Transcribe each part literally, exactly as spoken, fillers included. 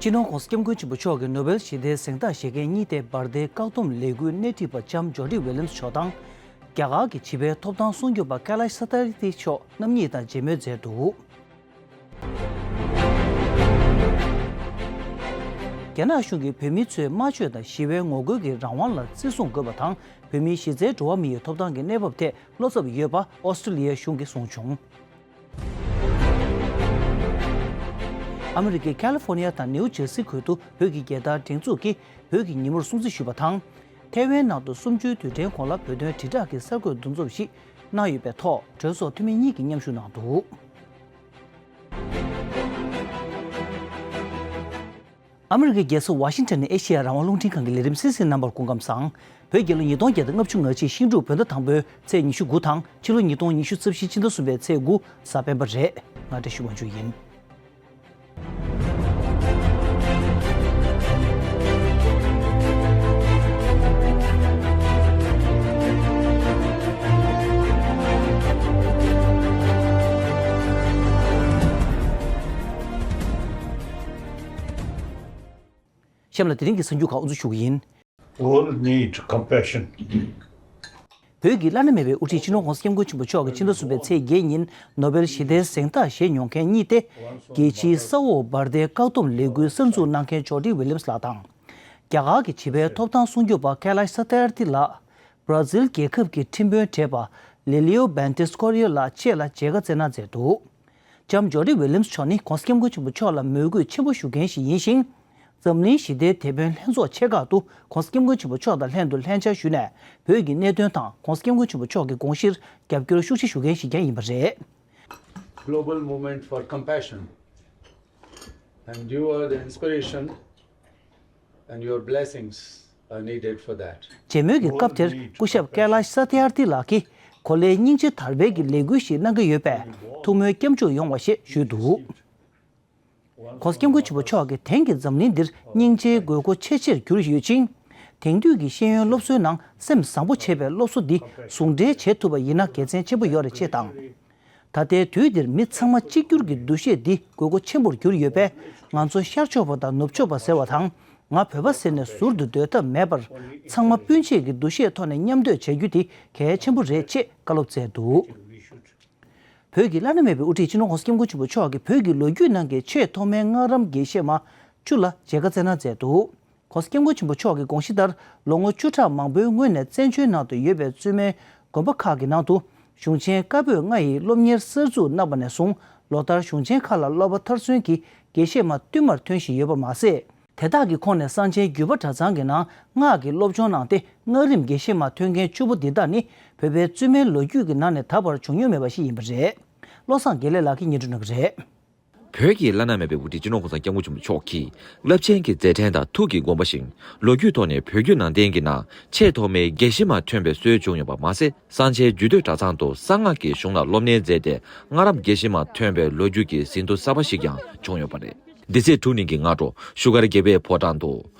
སྤྱི་ནོར་༧གོང་ས་༧སྐྱབས་མགོན་ཆེན་པོ་མཆོག་གི་ནོ་བེལ་ཞི་བདེའི་གཟེངས་རྟགས་བཞེས་མཁན་གཉིས་ཏེ་འབར་མདེལ་བཀག་སྡོམ་ལས་འགུལ་སྣེ་ཁྲིད་པ་ལྕམ་ཇོ་ཌི་ཝི་ལི་ཡམ་སི་མཆོག་དང་། རྒྱ་གར་གྱི་བྱིས་པའི་ཐོབ་ཐང་སྲུང་སྐྱོབ་པ་ཀེ་ལཱཤ་སཏ་ཡར་ཐི་མཆོག་རྣམ་གཉིས་དང་མཇལ་མོལ་མཛད་འདུག། རྒྱ་ནག་གཞུང་གིས་བོད་མི་ཚོའི་སྨྲ་བརྗོད་དང་ཞི་བའི་ངོ་རྒོལ་གྱི་རང་དབང་ལ་བརྩི་སྲུང་དགོས་པ་དང་། བོད་མིའི་གཞི་རྩའི་འགྲོ་བ་མིའི་ཐོབ་ཐང་གི་གནས་བབ་ཐད་བློ་འཚབ་ཡོད་པ་ཨོ་སི་ཀྲི་ལི་ཡའི་གཞུང་གིས་གསུངས་བྱུང་། ཨ་མི་རི་ཀའི་ཁ་ལི་ཧྥོ་ནི་ཡ་དང་ནེའུ་ཇར་སི་ཁུལ་དུ་བོད་ཀྱི་རྒྱལ་དར་སྒྲེང་འཛུགས་ཀྱིས་བོད་ཀྱི་ཉིན་མོར་སྲུང་བརྩི་ཞུས་པ་དང་། ཐའེ་ཝན་ནང་དུ་གསུམ་བཅུའི་དུས་དྲན་གོང་ལ་བོད་དོན་དྲིལ་བསྒྲགས་ཀྱི་གསར་འགོད་འདུ་འཛོམས་ཤིག་གནང་ཡོད་པའི་ཐོག་གྲོས་ཚོགས་འཐུས་མི་གཉིས་ཀྱིས་མཉམ་ཞུགས་གནང་འདུག། ཨ་མི་རི་ཀའི་རྒྱལ་ས་ཝ་ཤིང་ཊོན་ནས་ཨེ་ཤེ་ཡ་རང་དབང་རླུང་འཕྲིན་ཁང་གི་ལས་རིམ་གསན་གཟིགས་རྣམ་པར་སྐུ་ཁམས་བཟང་། བོད་རྒྱལ་ལོ་ཉིས་སྟོང་བརྒྱ་དང་ལྔ་བཅུ་ང་གཅིག་ཤིང་འབྲུག་བོད་ཟླ་དང་པོའི་ཚེས་ཉི་ཤུ་དགུ་དང་ཕྱི་ལོ་ཉིས་སྟོང་ཉི་ཤུ་རྩ་བཞི་ཕྱི་ཟླ་གསུམ་པའི་ཚེས་དགུ་གཟའ་སྤེན་པ་རེད། ང་བཀྲ་ཤིས་དབང་ཕྱུག་ཡིན། གཤམ་ལ་དེ་རིང་གི་གསར་འགྱུར་ཁག་དབུ་འཛུགས་ཞུ་གི་ཡིན། All need compassion. བོད་ཀྱི་བླ་ན་མེད་པའི་དབུ་ཁྲིད་སྤྱི་ནོར་༧གོང་ས་༧སྐྱབས་མགོན་ཆེན་པོ་མཆོག་གིས་ཕྱི་ཟླ་གསུམ་པའི་ཚེས་བརྒྱད་ཉིན་ནོ་བེལ་ཞི་བདེའི་གཟེངས་རྟགས་བཞེས་མྱོང་མཁན་གཉིས་ཏེ། རྒྱལ་སྤྱིའི་ས་འོག་འབར་མདེལ་བཀག་སྡོམ་ལས་འགུལ་གསར་འཛུགས་གནང་མཁན་ཇོ་ཌི་ཝི་ལི་ཡམ་སི་ལགས་དང་། རྒྱ་གར་གྱི་བྱིས་པའི་ཐོབ་ཐང་སྲུང་སྐྱོབ་པ་ཀེ་ལཱཤ་སཏ་ཡར་ཐི་ལགས། བྷ་ར་ཛིལ་རྒྱལ་ཁབ་ཀྱི་ཁྲིམས་དཔོན་བགྲེས་པ་ལེ་ལིའོ་བན་ཏིས་ཀོ་རི་ཡོ་ལགས་བཅས་ལ་མཇལ་ཁ་བསྩལ་གནང་མཛད་འདུག། ལྕམ་ཇོ་ཌི་ཝི་ལི་ཡམ་སི་མཆོག་ནི་༧གོང་ས་༧སྐྱབས་མགོན་ཆེན་པོ་མཆོག་ལ་མོས་གུས་ཆེན་པོ་ཞུ་མཁན་ཞིག་ཡིན་ཞིང་། འཛམ་གླིང་ཞི་བདེའི་དེད་དཔོན་ལྷན་ཚོགས་ཆེ་ཁག་ཏུ་༧གོང་ས་༧སྐྱབས་མགོན་ཆེན་པོ་མཆོག་དང་ལྷན་དུ་ལྷན་བཅར་ཞུས་ནས་བོད་ཀྱི་གནད་དོན་དང་༧གོང་ས་༧སྐྱབས་མགོན་ཆེན་པོ་མཆོག་གི་དགོངས་གཞིར་རྒྱབ་སྐྱོར་ཤུགས་ཆེ་ཞུ་མཁན་ཞིག་ཀྱང་ཡིན་པ་རེད། Global movement for compassion, and you are the inspiration and your blessings are needed for that. མཇལ་མོལ་གྱི་སྐབས་དེར་སྐུ་ཞབས་ཀེ་ལཱཤ་སཏ་ཡར་ཐི་ལགས་ཀྱིས་གོ་ལའི་སྙིང་རྗེ་དར་སྤེལ་གྱི་ལས་འགུལ་ཞིག་གནང་གི་ཡོད་པས་ཐུགས་སྨོན་སྐྱབས་འཇུག་ཡོང་བ་ཞེས་ཞུས་འདུག། ༧གོང་ས་༧སྐྱབས་མགོན་ཆེན་པོ་མཆོག་གིས་དེང་གི་འཛམ་གླིང་འདིར་སྙིང་རྗེའི་དགོས་མཁོ་ཆེ་ཆེར་གྱུར་ཡོད་ཅིང་། དེང་དུས་ཀྱི་ཤེས་ཡོན་སློབ་གསོའི་ནང་སེམས་བཟང་པོ་བྱེད་པའི་སློབ་གསོ་འདི་ཟུང་འབྲེལ་བྱེད་ཐུབ་པ་ཡིན་ན་དགེ་མཚན་ཆེན་པོ་ཡོད་རེད་ཅེས་དང་། ད་ལྟའི་དུས་འདིར་མི་ཚང་མ་གཅིག་གྱུར་གྱི་འདུ་ཤེས་འདི་དགོས་མཁོ་ཆེན་པོར་གྱུར་ཡོད་པས། ང་ཚོ་ཤར་ཕྱོགས་པ་དང་ནུབ་ཕྱོགས་པ་ཟེར་བ་དང་། ང་བོད་པ་ཟེར་ནས་ཟུར་དུ་སྡོད་ཐབས་མེད་པར། ཚང་མ་སྤུན་མཆེད་ཀྱི་འདུ་ཤེས་ཐོག་ནས་མཉམ་སྡོད་བྱ་རྒྱུ་དེ་གལ་ཆེན་པོ་རེད་ཅེས་བཀའ་སློབ་སྩལ་འདུག། བོད་ཀྱི་བླ་ན་མེད་པའི་དབུ་ཁྲིད་སྤྱི་ནོར་༧གོང་ས་༧སྐྱབས་མགོན་ཆེན་པོ་མཆོག་གིས་བོད་ཀྱི་ལོ་རྒྱུས་ནང་གི་ཆེས་ཐོག་མའི་སྔགས་རམས་དགེ་བཤེས་མ་བཅུ་ལ་མཇལ་ཁ་བསྩལ་གནང་མཛད་འདུག། ༧གོང་ས་༧སྐྱབས་མགོན་ཆེན་པོ་མཆོག་གི་དགོངས་གཞི་ལྟར་ལོ་ངོ་བཅུ་ཕྲག་མང་པོའི་སྔོན་ནས་བཙན་བྱོལ་ནང་དུ་ཡོད་པའི་བཙུན་མའི་དགོན་པ་ཁག་གི་ནང་དུ་གཞུང་ཆེན་བཀའ་པོད་ལྔ་ཡི་སློབ་གཉེར་གསར་འཛུགས་གནང་བ་ནས་བཟུང་ལོ་ལྟར་གཞུང་ཆེན་ཁག་ལ་སློབ་པ་མཐར་སོན་གྱི་དགེ་བཤེས་མ་བསྟུད་མར་ཐོན་བཞིན་ཡོད་པ་མ་ཟད། དེ་དག་གི་ཁོངས་ནས་གསང་ཆེན་བརྒྱུད་པ་གྲྭ་ཚང་གི་ནང་སྔགས་ཀྱི་སློབ་སྦྱོང་གནང་སྟེ་སྔགས་རིམ་དགེ་བཤེས་མ་ཐོན་མཁན་བཅུ་པོ་འདི་དག་ནི་བོད་པའི་བཙུན་མའི་ལོ་རྒྱུས་ཀྱི་ནང་ནས་ད་བར་བྱུང་མྱོང་མེད་པ་ཞིག་ཡིན་པ་རེད། བློ་བཟང་དགེ་ལེགས་ལགས་ཀྱིས་སྙན་སྒྲོན་གནང་གི་རེད། བོད་ཀྱི་བླ་ན་མེད་པའི་དབུ་ཁྲིད་སྤྱི་ནོར་༧གོང་ས་༧སྐྱབས་མགོན་ཆེན་པོ་མཆོག་གིས་རླབས་ཆེན་གྱི་མཛད་འཕྲིན་དང་ཐུགས་ཀྱི་དགོངས་པ་བཞིན་ལོ་རྒྱུས་ཐོག་ནས་བོད་བརྒྱུད་ནང་བསྟན་གྱི་ནང་ཆེས་ཐོག་མའི་དགེ་བཤེས་མ་ཐོན་པའི་སྲོལ་བྱུང་ཡོད་པ་མ་ཟད། གསང་ཆེན་རྒྱུད་སྟོད་གྲྭ་ཚང་དུ་གསང་སྔགས་ཀྱི་གཞུང་ལ་སློབ་གཉེར་མཛད་དེ་སྔགས་རམས་དགེ་བཤེས་མ་ཐོན་པའི་ལོ་རྒྱུས་ཀྱི་ཟིན་ཐོ་གསར་པ་ཞིག་ཀྱང་བྱུང་ཡོད་པ་རེད། འདི་ཚེས་དྲུག་ཉིན་གྱི་སྔ་དྲོ་བཞུགས་སྒར་དགེ་བའི་ཕོ་བྲང་དུ།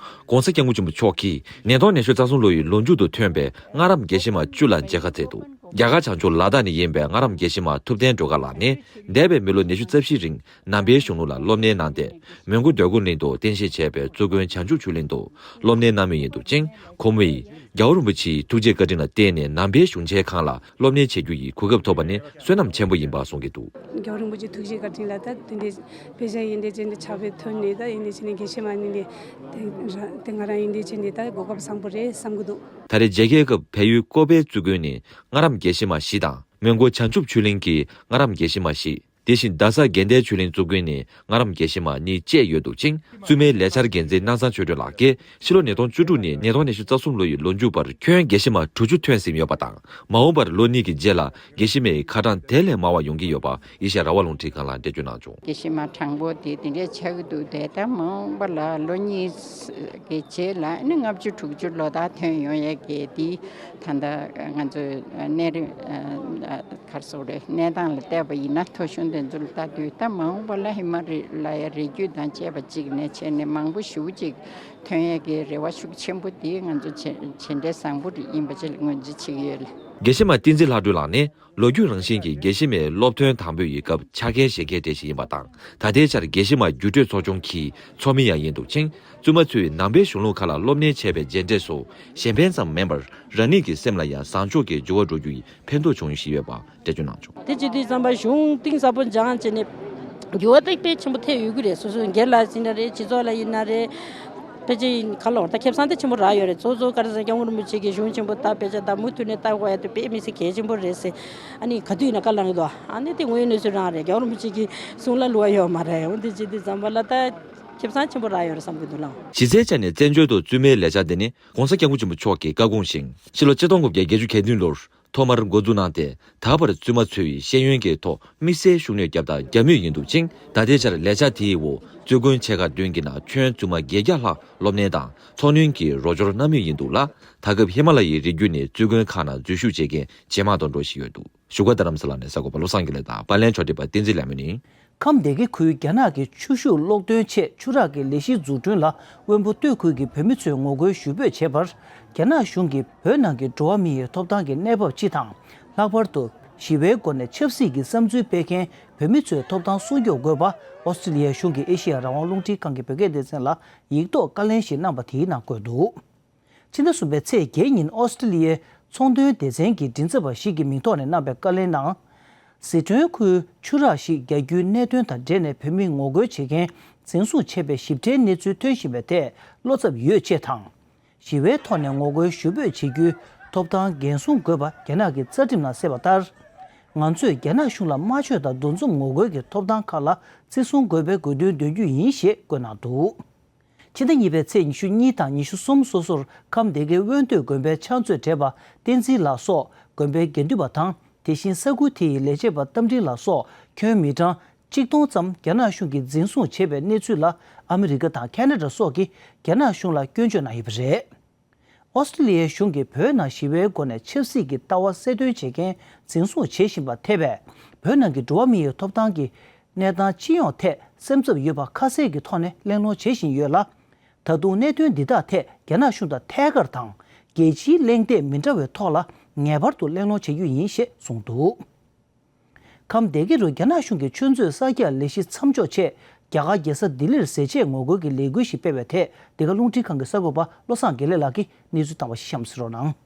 ༸གོང་ས་༸སྐྱབས་མགོན་ཆེན་པོ་མཆོག་གིས་ཉིས་སྟོང་ཉི་ཤུ་རྩ་གསུམ་ལོ་ཡི་ལོ་མཇུག་ཏུ་ཐོན་པའི་སྔགས་རམས་དགེ་བཤེས་མ་བཅུ་ལ་མཇལ་ཁ་བསྩལ་འདུག། རྒྱ་གར་བྱང་ཕྱོགས་ལ་དྭགས་ནས་ཡིན་པའི་སྔགས་རམས་དགེ་བཤེས་མ་ཐུབ་བསྟན་སྒྲོལ་དཀར་ལགས་ནི་འདས་པའི་མི་ལོ་ཉི་ཤུ་རྩ་བཞིའི་རིང་ནང་པའི་གཞུང་ལུགས་ལ་སློབ་གཉེར་གནང་སྟེ། མོན་གྷོ་འདོད་རྒུ་གླིང་དུ་རྟེན་གཞི་བྱས་པའི་བཙུན་དགོན་བྱང་ཆུབ་ཆོས་གླིང་དུ་སློབ་གཉེར་གནང་མུས་ཡིན་འདུག་ཅིང་། ཁོ་མོ་ཡིས་རྒྱལ་བ་རིན་པོ་ཆེའི་ཐུགས་རྗེ་བཀའ་དྲིན་ལ་བརྟེན་ནས་ནང་པའི་གཞུང་ཆེན་ཁག་ལ་སློབ་གཉེར་བྱེད་རྒྱུ་ཡི་གོ་སྐབས་ཐོབ་པ་ནི་བསོད་ནམས་ཆེན་པོ་ཡིན་པ་གསུང་གི་འདུག། རྒྱལ་བ་རིན་པོ་ཆེའི་ཐུགས་རྗེ་བཀའ་དྲིན་ལ་ད་དེ་འདྲའི་དཔེ་ཆ་ཡིན་འདྲའི་ཅན་འདྲ་ཕྱག་དཔེ་ཐོན་ནས་ད་ཡིན་འདྲའི་ཅན་འདྲ་ཕྱག་དཔེ་མ་ནི་འདི་དེ་ར་དེ་ང་རང་ཡིན་འདྲའི་ཅན་འདི་ད་གོ་སྐབས་བཟང་པོ་རེད་བསམ་གི་འདུག། ད་རེས་མཇལ་ཁའི་སྐབས་བལ་ཡུལ་ཀོ་པའི་བཙུན་དགོན་ནས་སྔགས་རམས་དགེ་བཤེས་མ་བཞི་དང་། མོན་གྷོ་བྱང་ཆུབ་ཆོས་གླིང་གི་སྔགས་རམས་དགེ་བཤེས་མ་བཞི། དེ་བཞིན་རྡ་ས་དགེ་ལྡན་ཆོས་གླིང་བཙུན་དགོན་ནས་སྔགས་རམས་དགེ་བཤེས་མ་གཉིས་བཅས་ཡོད་འདུག་ཅིང་། བཙུན་མའི་ལས་འཆར་འགན་འཛིན་སྣང་བཟང་ཆོས་སྒྲོན་ལགས་ཀྱིས་ཕྱི་ལོ་ཉིས་སྟོང་བཅུ་དྲུག་ནས་ཉིས་སྟོང་ཉི་ཤུ་རྩ་གསུམ་ལོ་ཡི་ལོ་མཇུག་བར་ཁྱོན་དགེ་བཤེས་མ་དྲུག་ཅུ་ཐོན་ཟིན་ཡོད་པ་དང་། མ་འོངས་པར་ལོ་གཉིས་ཀྱི་རྗེས་ལ་དགེ་བཤེས་མའི་ཁ་གྲངས་དེ་ལས་མང་བ་ཡོང་གི་ཡོད་པ་ཨེ་ཤ་ཡ་རང་དབང་རླུང་འཕྲིན་ཁང་ལ་འགྲེལ་བརྗོད་གནང་བྱུང་། དགེ་བཤེས་མ་གྲངས་འབོར་དེ་དེ་འདྲས་ཆགས་ཀྱི་འདུག། དེ་ལྟར་མ་འོངས་པ་ལ་ལོ་གཉིས་ཀྱི་རྗེས་ལ་ནི་ལྔ་བཅུ་དྲུག་ཅུ་ལོ་ལྟར་ཐོན་ཡོང་ཡས་ཀྱི་དེ་ད་ལྟ་ང་ཚོའི་གནས་རིམ་ག་རེ་ཟེར་དགོས་རེད། གནས་སྟངས་ལ་བལྟས་པ་ཡིན་ན་ཐོ་གཞུང་དེ་ཚོ་ལ་ལྟ་དུས་ད་མ་འོངས་པ་ལ་ཧི་མ་ལ་ཡའི་རི་རྒྱུད་དང་བཅས་པ་གཅིག་ནས་བྱས་ནས་མང་པོ་ཞེ་པོ་ཅིག་ཐོན་ཡས་ཀྱི་རེ་བ་ཤུགས་ཆེན་པོ་དེ་ང་ཚོ་བྱེད་བྱེད་འབྲས་བཟང་པོ་རེད་ཡིན་པ་ཅིག་ངོས་འཛིན་བྱེད་ཀྱི་ཡོད་ལ། དགེ་བཤེས་མ་བསྟན་འཛིན་ལྷ་སྒྲོལ་ལགས་ནི་ལོ་རྒྱུས་རང་བཞིན་གྱི་དགེ་བཤེས་མའི་སློབ་ཐོན་དང་པོའི་སྐབས་ཕྱག་འཁན་བཞེས་མཁན་གྲས་ཤིག་ཡིན་པ་དང་། ད་ལྟའི་ཆར་དགེ་བཤེས་མ་བརྒྱུད་སྤྲོད་ཚོགས་ཆུང་གི་ཚོགས་མི་ཡང་ཡིན་འདུག་ཅིང་། བཙུན་མ་ཚོས་ནང་པའི་གཞུང་ལུགས་ཁག་ལ་སློབ་གཉེར་བྱས་པའི་རྗེས་འབྲས་སུ་གཞན་ཕན་ཙམ་མིན་པར་རང་ཉིད་ཀྱི་སེམས་ལ་ཡང་བཟང་ཕྱོགས་ཀྱི་འགྱུར་བ་འགྲོ་རྒྱུ་ཡི་ཕན་ཐོགས་བྱུང་ཡོད་ཞེས་ཡོད་པ་འགྲེལ་བརྗོད་གནང་བྱུང་། དེ་བྱེད་དུས་ཙམ་པ་གཞུང་གཏིང་ཟབ་པོ་སྦྱངས་བྱས་ནས་འགྱུར་བ་དེ་དཔེ་ཆེན་པོ་ཐེབས་ཡོད་ཀྱི་རེད། སོ་སོའི་སྒེར་ལ་ཡིན་ན་རེད། སྤྱི་ཚོགས་ལ་ཡིན་ན་རེད། ཕལ་ཆེར་ག་ལོར་ད་ཁེ་བཟང་དེ་ཆེན་པོ་རག་ཡོད་རེད། གཙོ་གཙོ་བཀའ་དྲིན་སྐྱབས་མགོན་རིན་པོ་ཆེ་གི་གཞུང་ཆེན་པོ་ད་དཔེ་ཆ་ད་མུ་མཐུད་ནས་ལྟ་དགོས་ཡ་དེ་དཔེ་མི་སྲིད་གལ་ཆེན་པོ་རེད་ཟེར། ཨ་ནི་ག་དུས་ཡིན་ན་བཀའ་གནང་གི་འདུག་ཨ་ནི་དེ་དངོས་ཡོད་གནས་ཚུལ་རང་རེད། རྒྱལ་བ་རིན་པོ་ཆེ་གི་གསུང་ལ་བསླུ་བ་ཡོད་མ་རེད། འོ་དེ་བྱེད་དུས་ཙམ་པ་ལ་ད་ཁེ་བཟང་ཆེན་པོ་རག་ཡོད་རེད་བསམ་གྱི་འདུག་ལགས། གཞི་རྩའི་ཆ་ནས་བཙན་བྱོལ་དུ་བཙུན་མའི་ལས་འཆར་འདི་ནི་༸གོང་ས་༸སྐྱབས་མགོན་ཆེན་པོ་མཆོག་གི་བཀའ་དགོངས་བཞིན་ཕྱི་ལོ་ཆིག་སྟོང་དགུ་བརྒྱ་བརྒྱད་ཅུ་གྱ་བདུན་ལོར་ཐོག་མར་འགོ་འཛུགས་གནང་སྟེ། ད་བར་བཙུན་མ་ཚོས་ཤེས་ཡོན་གྱི་ཐོག་དམིགས་བསལ་ཤུགས་སྣོན་བརྒྱབ་དང་རྒྱབ་མུས་ཡིན་འདུག་ཅིང་། ད་ལྟའི་ཆར་ལས་འཆར་དེའི་འོག་རྩིས་དགོན་ཆེ་ཁག་བདུན་གྱི་ནང་ཁྱོན་བཙུན་མ་བརྒྱད་བརྒྱ་ལྷག་སློབ་གཉེར་དང་འཚོ་སྣོན་གྱི་རོགས་སྐྱོར་གནང་མུས་ཡིན་འདུག་ལ། ད་སྐབས་ཧི་མ་ལ་ཡའི་རི་རྒྱུད་ནས་རྩིས་དགོན་ཁག་ནང་འཛུལ་ཞུགས་བྱེད་མཁན་ཇེ་མང་དུ་འགྲོ་བཞིན་ཡོད་འདུག་བཞུགས་སྒར་རྡ་རམ་ས་ལ་ནས་གསར་འགོད་པ་བློ་བཟང་དགེ་ལེགས་དང་། པར་ལེན་ཕྱོགས་སྒྲིག་པ་བསྟན་འཛིན་ལྷ་མོ་ནི། ཁམས་སྡེ་དགེ་ཁུལ་རྒྱ་ནག་གི་ཆུ་ཤུགས་གློག་འདོན་ཆེད་ཆུ་རགས་ཀྱི་ལས་གཞི་འཛུགས་སྐྲུན་ལ་དབོན་པོ་སྟོད་ཁུལ་གྱི་བོད་མི་ཚོས་ངོ་རྒོལ་ཞུ་འབོད་བྱས་པར། རྒྱ་ནག་གཞུང་གིས་བོད་ནང་གི་འགྲོ་བ་མི་ཡི་ཐོབ་ཐང་གི་གནས་བབ་སྤྱི་དང་། ལྷག་པར་དུ་ཞི་བའི་སྒོ་ནས་ཆབ་སྲིད་ཀྱི་བསམ་ཚུལ་སྤེལ་མཁན་བོད་མི་ཚོའི་ཐོབ་ཐང་སྲུང་སྐྱོབ་དགོས་པ། ཨོ་སི་ཀྲི་ལི་ཡའི་གཞུང་གིས་ཨེ་ཤེ་ཡ་རང་དབང་རླུང་འཕྲིན་ཁང་གི་བོད་སྐད་སྡེ་ཚན་ལ་ཡིག་ཐོག་བཀའ་ལན་ཞིག་གནང་པ་དེའི་ནང་འཁོད་འདུག་ཕྱི་ཟླ་གསུམ་པའི་ཚེས་བརྒྱད་ཉིན་ཨོ་སི་ཀྲི་ལི་ཡའི་ཚོང་དོན་སྡེ་ཚན་གྱི་མགྲིན་ཚབ་པ་ཞིག་གི་མིང་ཐོག་ནས་གནང་པའི་བཀའ་ལན་ནང་། ཟི་ཁྲོན་ཁུལ་ཆུ་རགས་ཤིག་རྒྱག་རྒྱུའི་གནད་དོན་དང་འབྲེལ་ནས་བོད་མི་ངོ་རྒོལ་བྱེད་མཁན་འཛིན་བཟུང་བྱས་པའི་ཞིབ་ཕྲའི་གནས་ཚུལ་ཐོན་བཞིན་པའི་ཐད་བློ་འཚབ་ཡོད་ཅེས་དང་། ཞི་བའི་ཐོག་ནས་ངོ་རྒོལ་ཞུ་འབོད་བྱེད་རྒྱུའི་ཐོབ་ཐང་འགན་སྲུང་དགོས་པ་རྒྱ་ནག་གི་རྩ་ཁྲིམས་ནང་གསལ་བ་ལྟར། ང་ཚོས་རྒྱ་ནག་གཞུང་ལ་དམར་གཅོད་དང་འདུ་འཛོམས་ངོ་རྒོལ་གྱི་ཐོབ་ཐང་ཁག་ལ་བརྩི་སྲུང་དགོས་པའི་དགོས་འདུན་འདོན་རྒྱུ་ཡིན་ཞེས་བཀོད་གནང་འདུག་ཕྱི་ཟླ་གཉིས་པའི་ཚེས་ཉི་ཤུ་གཉིས་དང་ཉི་ཤུ་གསུམ་སོ་སོར་ཁམས་སྡེ་དགེ་དབོན་སྟོད་དགོན་པའི་ཕྱག་མཛོད་བགྲེས་པ་བསྟན་འཛིན་ལགས་སོགས་དགོན་པའི་དགེ་འདུན་པ་དང་། དེ་བཞིན་ས་ཁུལ་དེ་ཡི་ལས་བྱེད་པ་རྟ་མགྲིན་ལགས་སོགས་ཁྱོན་མི་གྲངས་གཅིག་སྟོང་ཙམ་རྒྱ་ནག་གཞུང་གིས་འཛིན་བཟུང་བྱས་པའི་གནས་ཚུལ་ལ། ཨ་མི་རི་ཀ་དང་ཁ་ན་ཌ་སོགས་ཀྱིས་རྒྱ་ནག་གཞུང་ལ་སྐྱོན་བརྗོད་གནང་ཡོད་པ་རེད། ཨོ་སི་ཀྲི་ལི་ཡའི་གཞུང་གིས་བོད་ནང་ཞི་བའི་སྒོ་ནས་ཆབ་སྲིད་ཀྱི་ལྟ་བ་གསལ་སྟོན་བྱེད་མཁན་འཛིན་བཟུང་བྱེད་བཞིན་པ་ཐེ་བའི་བོད་ནང་གི་འགྲོ་བ་མི་ཡི་ཐོབ་ཐང་གི་གནས་སྟངས་སྤྱི་ཡོངས་ཐད་སེམས་འཚབ་ཡོད་པ་ཁ་གསལ་གྱི་ཐོག་ནས་གླེང་སློང་བྱེད་བཞིན་ཡོད་ལ། ད་དུང་གནད་དོན་འདི་དག་ཐད་རྒྱ་ནག་གཞུང་དང་ཐད་ཀར་དང་། རྒྱལ་སྤྱིའི་གླེང་སྟེགས་མི་འདྲ་བའི་ཐོག་ལ་ངེས་པར་དུ་གླེང་སློང་བྱེད་རྒྱུ་ཡིན་ཞེས་གསུངས་འདུག་ཁམས་སྡེ་དགེ་རུ་རྒྱ་ནག་གཞུང་གི་ཆུ་མཛོད་གསར་རྒྱག་ལས་གཞི་མཚམས་འཇོག་ཆེད། རྒྱ་གར་རྒྱལ་ས་ལྡི་ལིར་ཟས་བཅད་ངོ་རྒོལ་གྱི་ལས་འགུལ་ཞིག་སྤེལ་བའི་ཐད། འདི་ག་རླུང་འཕྲིན་ཁང་གི་གསར་འགོད་པ་བློ་བཟང་དགེ་ལེགས་ལགས་ཀྱིས་གནས་ཚུལ་བཏང་བ་ཞིག་གཤམ་གསལ་རོགས་གནང་།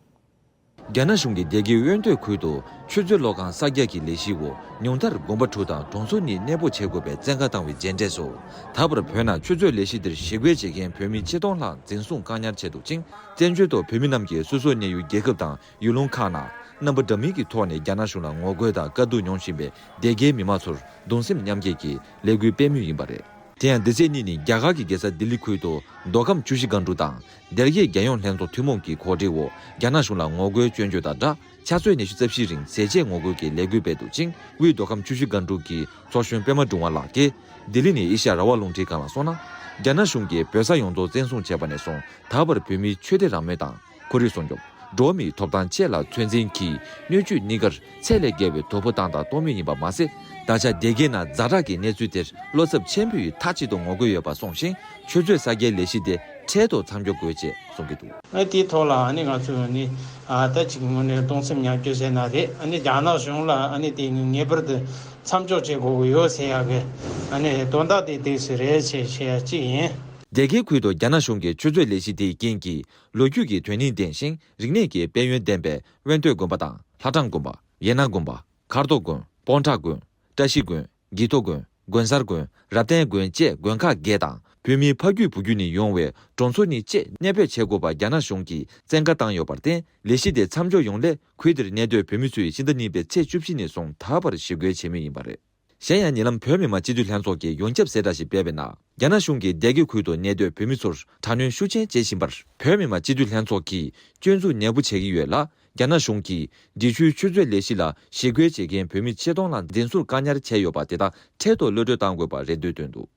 རྒྱ་ནག་གཞུང་གིས་སྡེ་དགེ་དབོན་སྟོད་ཁུལ་དུ་ཆུ་མཛོད་གློག་ཁང་གསར་རྒྱག་གི་ལས་གཞིའི་འོག་ཉུང་མཐར་དགོན་པ་དྲུག་དང་གྲོང་ཚོ་གཉིས་གནས་སྤོ་བྱེད་དགོས་པའི་བཙན་བཀའ་བཏང་བའི་རྗེས་འབྲས་སུ། ད་བར་བོད་ནང་ཆུ་མཛོད་ལས་གཞི་འདིར་ཞི་རྒོལ་བྱེད་མཁན་བོད་མི་ཆིག་སྟོང་ལྷག་འཛིན་བཟུང་བཀག་ཉར་བྱས་འདུག་ཅིང་། བཙན་བྱོལ་དུ་བོད་མི་རྣམས་ཀྱིས་སོ་སོ་གནས་ཡུལ་རྒྱལ་ཁབ་དང་ཡུལ་ལུང་ཁག་ནང་རྣམ་པ་འདྲ་མིན་གྱི་ཐོག་ནས་རྒྱ་ནག་གཞུང་ལ་ངོ་རྒོལ་དང་དཀའ་སྡུག་མྱོང་བཞིན་པའི་སྡེ་དགེའི་མི་མང་ཚོར་གདུང་སེམས་མཉམ་སྐྱེད་ཀྱི་ལས་འགུལ་སྤེལ་མུས་ཡིན་པ་རེད། དེ་ཡང་འདི་ཚེས་གཉིས་ནི་རྒྱ་གར་གྱི་རྒྱལ་ས་ལྡི་ལི་ཁུལ་དུ་མདོ་ཁམས་ཆུ་བཞི་སྒང་དྲུག་དང་སྡེ་དགེ་རྒྱལ་ཡོངས་ལྷན་ཚོགས་ཐུན་མོང་གི་གོ་སྒྲིག་འོག་རྒྱ་ནག་གཞུང་ལ་ངོ་རྒོལ་སྐྱོན་བརྗོད་དང་སྦྲགས། ཆུ་ཚོད་ཉི་ཤུ་རྩ་བཞིའི་རིང་ཟས་བཅད་ངོ་རྒོལ་གྱི་ལས་འགུལ་སྤེལ་འདུག་ཅིང་། དབུས་མདོ་ཁམས་ཆུ་བཞི་སྒང་དྲུག་གི་ཚོགས་གཞོན་པད་མ་སྒྲོལ་མ་ལགས་ཀྱིས་ལྡི་ལི་ནས་ཨེ་ཤ་ཡ་རང་དབང་རླུང་འཕྲིན་ཁང་ལ་གསུངས་ན། རྒྱ་ནག་གཞུང་གིས་བོད་ས་ཡོངས་རྫོགས་བཙན་བཟུང་བྱས་པ་ནས་བཟུང་ད་བར་བོད་མིའི་ཆོས་དད་རང་མོས་དང་། ཁོར་ཡུག་སྲུང་སྐྱོབ། འགྲོ་བ་མིའི་ཐོབ་ཐང་བཅས་ལ་ཚོད་འཛིན་གྱིས་སྣོད་བཅུད་གཉིས་ཀར་ཚད་ལས་བརྒལ་བའི་དོ་ཕོག་བཏང་དང་གཏོང་མུས་ཡིན་པ་མ་ཟད། ད་ཆ་སྡེ་དགེ་ནང་ཛ་དྲག་གི་གནས་ཚུལ་དེར་བློ་འཚབ་ཆེན་པོས་མཐའ་གཅིག་ཏུ་ངོ་རྒོལ་ཡོད་པ་གསུངས་ཤིང་། ཆུ་མཛོད་གསར་རྒྱག་ལས་གཞི་དེ་འཕྲལ་དུ་མཚམས་འཇོག་དགོས་ཅེས་གསུང་གི་འདུག་ཨ་དེའི་ཐོག་ལ་ཨ་ནི་ང་ཚོས་ནི་ཨ་ད་ཅིག་ངོས་ནས་གདུང་སེམས་མཉམ་སྐྱེད་ཟེར་ན་རེད། ཨ་ནི་རྒྱ་ནག་གཞུང་ལ་ཨ་ནི་དེ་ངེས་པར་དུ་མཚམས་འཇོག་བྱེད་དགོས་ཀྱི་ཡོད་ཟེར་ཡག་གི་ཨ་ནི་དོན་དག་དེ་དེ་སུ་རེད་ཟེར་བཤད་ཡག་གཅིག་ཡིན། སྡེ་དགེ་ཁུལ་དུ་རྒྱ་ནག་གཞུང་གི་ཆུ་མཛོད་ལས་གཞི་དེའི་རྐྱེན་གྱིས་ལོ་རྒྱུས་ཀྱི་དོན་སྙིང་ལྡན་ཞིང་རིག་གནས་ཀྱི་དཔལ་ཡོན་ལྡན་པའི་དབོན་སྟོད་དགོན་པ་དང་ལྷ་བྲང་དགོན་པ། ཡེ་ན་དགོན་པ། མཁར་ཐོག་དགོན། སྤོང་བྲག་དགོན། བཀྲ་ཤིས་དགོན། དགེ་ཐོག་དགོན། དགོན་གསར་དགོན། རབ་བརྟན་དགོན་བཅས་དགོན་ཁག་བརྒྱད་དང་བོད་མིའི་ཕ་རྒྱུད་བུ་རྒྱུད་ནས་ཡོང་བའི་གྲོང་ཚོ་གཉིས་བཅས་གནས་སྤོས་བྱེད་དགོས་པ་རྒྱ་ནག་གཞུང་གིས་བཙན་བཀའ་བཏང་ཡོད་པར་བརྟེན། ལས་གཞི་དེ་མཚམས་འཇོག་ཡོང་སླད་ཁུལ་དེར་གནས་སྡོད་བོད་མི་ཚོས་ཕྱི་ཟླ་གཉིས་པའི་ཚེས་བཅུ་བཞི་ནས་བཟུང་ད་བར་ཞི་རྒོལ་བྱེད་མུས་ཡིན་པ་རེད། གཞན་ཡང་ཉེ་ལམ་བོད་མི་མང་སྤྱི་འཐུས་ལྷན་ཚོགས་ཀྱིས་ཡོངས་ཁྱབ་གསལ་བསྒྲགས་ཤིག་སྤེལ་བའི་ནང་། རྒྱ་ནག་གཞུང་གིས་སྡེ་དགེ་ཁུལ་དུ་གནས་སྡོད་བོད་མི་ཚོར་དྲག་གནོན་ཤུགས་ཆེན་བྱེད་བཞིན་པར་བོད་མི་མང་སྤྱི་འཐུས་ལྷན་ཚོགས་ཀྱིས་སྐྱོན་འཛུགས་ནན་པོ་བྱེད་ཀྱི་ཡོད་ལ། རྒྱ་ནག་གཞུང་གིས་འབྲི་ཆུའི་ཆུ་མཛོད་ལས་གཞི་ལ་ཞི་རྒོལ་བྱེད་མཁན་བོད་མི་ཆིག་སྟོང་ལྷག་འཛིན་བཟུང་བཀག་ཉར་བྱས་ཡོད་པ་དེ་དག་འཕྲལ་དུ་གློད་གྲོལ་གཏང་དགོས་པ་རེ་འདུན་བཏོན་འདུག་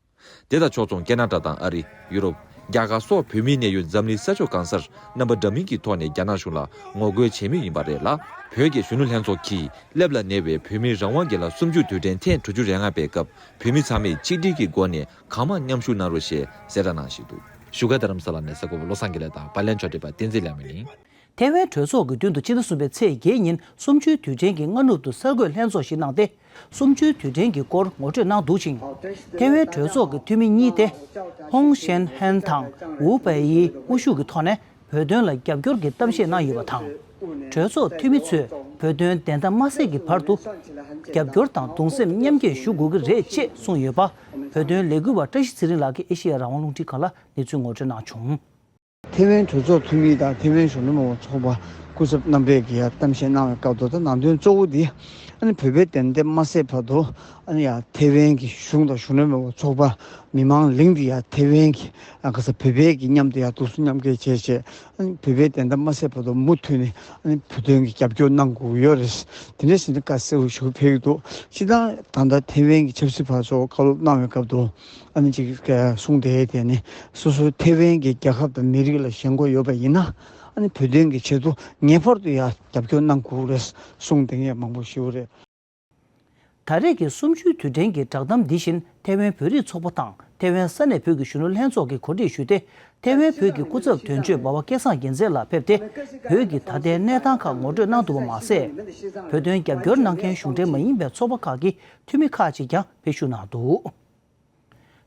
དེ་དང་ཕྱོགས་མཚུངས་ཀེ་ན་ཌ་དང་ཨ་རི། ཡུ་རོབ། རྒྱ་གར་སོགས་བོད་མིའི་གནས་ཡུལ་འཛམ་གླིང་ས་ཕྱོགས་གང་སར་རྣམ་པ་འདྲ་མིན་གྱི་ཐོག་ནས་རྒྱ་ནག་གཞུང་ལ་ངོ་རྒོལ་བྱེད་མུས་ཡིན་པ་རེད་ལ། བོད་ཀྱི་གཞོན་ནུ་ལྷན་ཚོགས་ཀྱིས་སླེབས་ལ་ཉེ་བའི་བོད་མིའི་རང་དབང་སྒེར་ལངས་གསུམ་བཅུ་དུས་དྲན་ཐེངས་དྲུག་ཅུ་རེ་ལྔ་པའི་སྐབས་བོད་མི་ཚང་མས་ཆིག་སྒྲིལ་གྱི་སྒོ་ནས་གང་མང་མཉམ་ཞུགས་གནང་རོགས་ཞེས་གསལ་བསྒྲགས་གནང་བཞིན་འདུག་བཞུགས་སྒར་རྡ་རམ་ས་ལ་ནས་གསར་འགོད་པ་བློ་བཟང་དགེ་ལེགས་དང་། པར་ལེན་ཕྱོགས་སྒྲིག་པ་བསྟན་འཛིན་ལྷ་མོ་ཡིན། ཐེ་ཝན་གྲོས་ཚོགས་ཀྱི་མདུན་དུ་ཕྱི་ཟླ་གསུམ་པའི་ཚེས་བརྒྱད་ཉིན་གསུམ་བཅུའི་དུས་དྲན་གྱི་སྔ་ནུབ་ཏུ་གསར་འགོད་ལྷན་ཚོགས་ཤིག་གནང་སྟེ། གསུམ་བཅུའི་དུས་དྲན་གྱི་སྐོར་ངོ་སྤྲོད་གནང་འདུག་ཅིང་། ཐེ་ཝན་གྲོས་ཚོགས་ཀྱི་འཐུས་མི་གཉིས་ཏེ། ཧོང་ཤན་ཧན་དང་ཝུའུ་པའེ་ཡི་དབུ་བཞུགས་ཀྱི་ཐོག་ནས་བོད་དོན་ལ་རྒྱབ་སྐྱོར་གྱི་གཏམ་བཤད་གནང་ཡོད་པ་དང་། གྲོས་ཚོགས་འཐུས་མི་ཚོས་བོད་དོན་བདེན་མཐའ་མ་གསལ་གྱི་བར་དུ་རྒྱབ་སྐྱོར་དང་གདུང་སེམས་མཉམ་སྐྱེད་ཞུ་དགོས་ཀྱི་རེད་ཅེས་གསུངས་ཡོད་པ། བོད་དོན་ལས་འགུལ་བ་བཀྲ་ཤིས་ཚེ་རིང་ལགས་ཀྱིས་ཨེ་ཤེ་ཡ་རང་དབང་རླུང་འཕྲིན་ཁང་ལ་གནས་ཚུལ་ངོ་སྤྲོད་གནང་བྱུང་། ཐེ་ཝན་གྲོས་ཚོགས་འཐུས་མི་དང་ཐེ་ཝན་གཞོན་ནུ་མང་པོ་ཚོགས་པ་སྐུ་ཚབ་རྣམ་པས་ཀྱིས་ཡང་གཏམ་བཤད་གནང་བའི་སྐབས་དུ། ད་ནང་དོན་གཙོ་བོ་འདི་ཨ་ནི་བོད་པའི་བདེན་མཐའ་མ་གསལ་བར་དུ་ཨ་ནི་ཡང་ཐེ་ཝན་གྱི་གཞུང་དང་གཞོན་ནུ་མང་པོ་ཚོགས་པ་མི་མང་གླིང་འདི་ཡང་ཐེ་ཝན་གྱི་ཨ་ག་ས་བོད་པའི་གི་མཉམ་དུ་ཡང་གདུང་སེམས་མཉམ་སྐྱེད་བྱས་བྱས། ཨ་ནི་བོད་པའི་བདེན་མཐའ་མ་གསལ་བར་དུ་མུ་མཐུད་ནས་ཨ་ནི་བོད་དོན་གྱི་རྒྱབ་སྐྱོར་གནང་དགོས་ཀྱི་ཡོད་རེད། དེ་འདྲ་ཞིག་ནི་བཀའ་གསལ་པོ་ཞིག་ཕེབས་ཀྱི་འདུག་སྤྱིར་བཏང་ད་ལྟ་ཐེ་ཝན་གྱི་ཆབ་སྲིད་པ་ཚོ་བཀའ་སློབ་གནང་བའི་སྐབས་དུ། ཨ་ནི་ཅིག་གསུངས་ཏེ། དེ་ནི་སོ་སོའི་ཐེ་ཝན་གྱི་རྒྱལ་ཁབ་དང་མི་རིགས་ལ་ཞེན་ཁོག་ཡོད་པ་ཡིན་ན། ཨ་ནི་བོད་དོན་གྱི་ཆེད་དུ་ངེས་པར་དུ་ཡང་རྒྱབ་སྐྱོར་གནང་དགོས་རེད་གསུངས་དེ་ངས་མང་པོ་ཞུ་རེད། ད་རེས་ཀྱི་གསུམ་བཅུའི་དུས་དྲན་གྱི་བསྒྲགས་གཏམ་འདི་བཞིན་ཐེ་ཝན་བོད་རིགས་ཚོགས་པ་དང་ཐེ་ཝན་ས་གནས་བོད་ཀྱི་གཞོན་ནུ་ལྷན་ཚོགས་ཀྱིས་གོ་སྒྲིག་ཞུས་ཏེ། ཐེ་ཝན་བོད་ཀྱི་སྐུ་ཚབ་དོན་གཅོད་འབའ་བ་སྐལ་བཟང་རྒྱལ་མཚན་ལགས་ཕེབས་ཏེ། བོད་ཀྱི་ད་ལྟའི་གནས་སྟངས་ཁག་ངོ་སྤྲོད་གནང་འདུག་པ་མ་ཟད། བོད་དོན་རྒྱབ་སྐྱོར་གནང་མཁན་གཞུང་འབྲེལ་མ་ཡིན་པའི་ཚོགས་པ་ཁག་གི་འཐུས་མི་ཁག་ཅིག་ཀྱང་ཕེབས་ཞུགས་གནང་འདུག་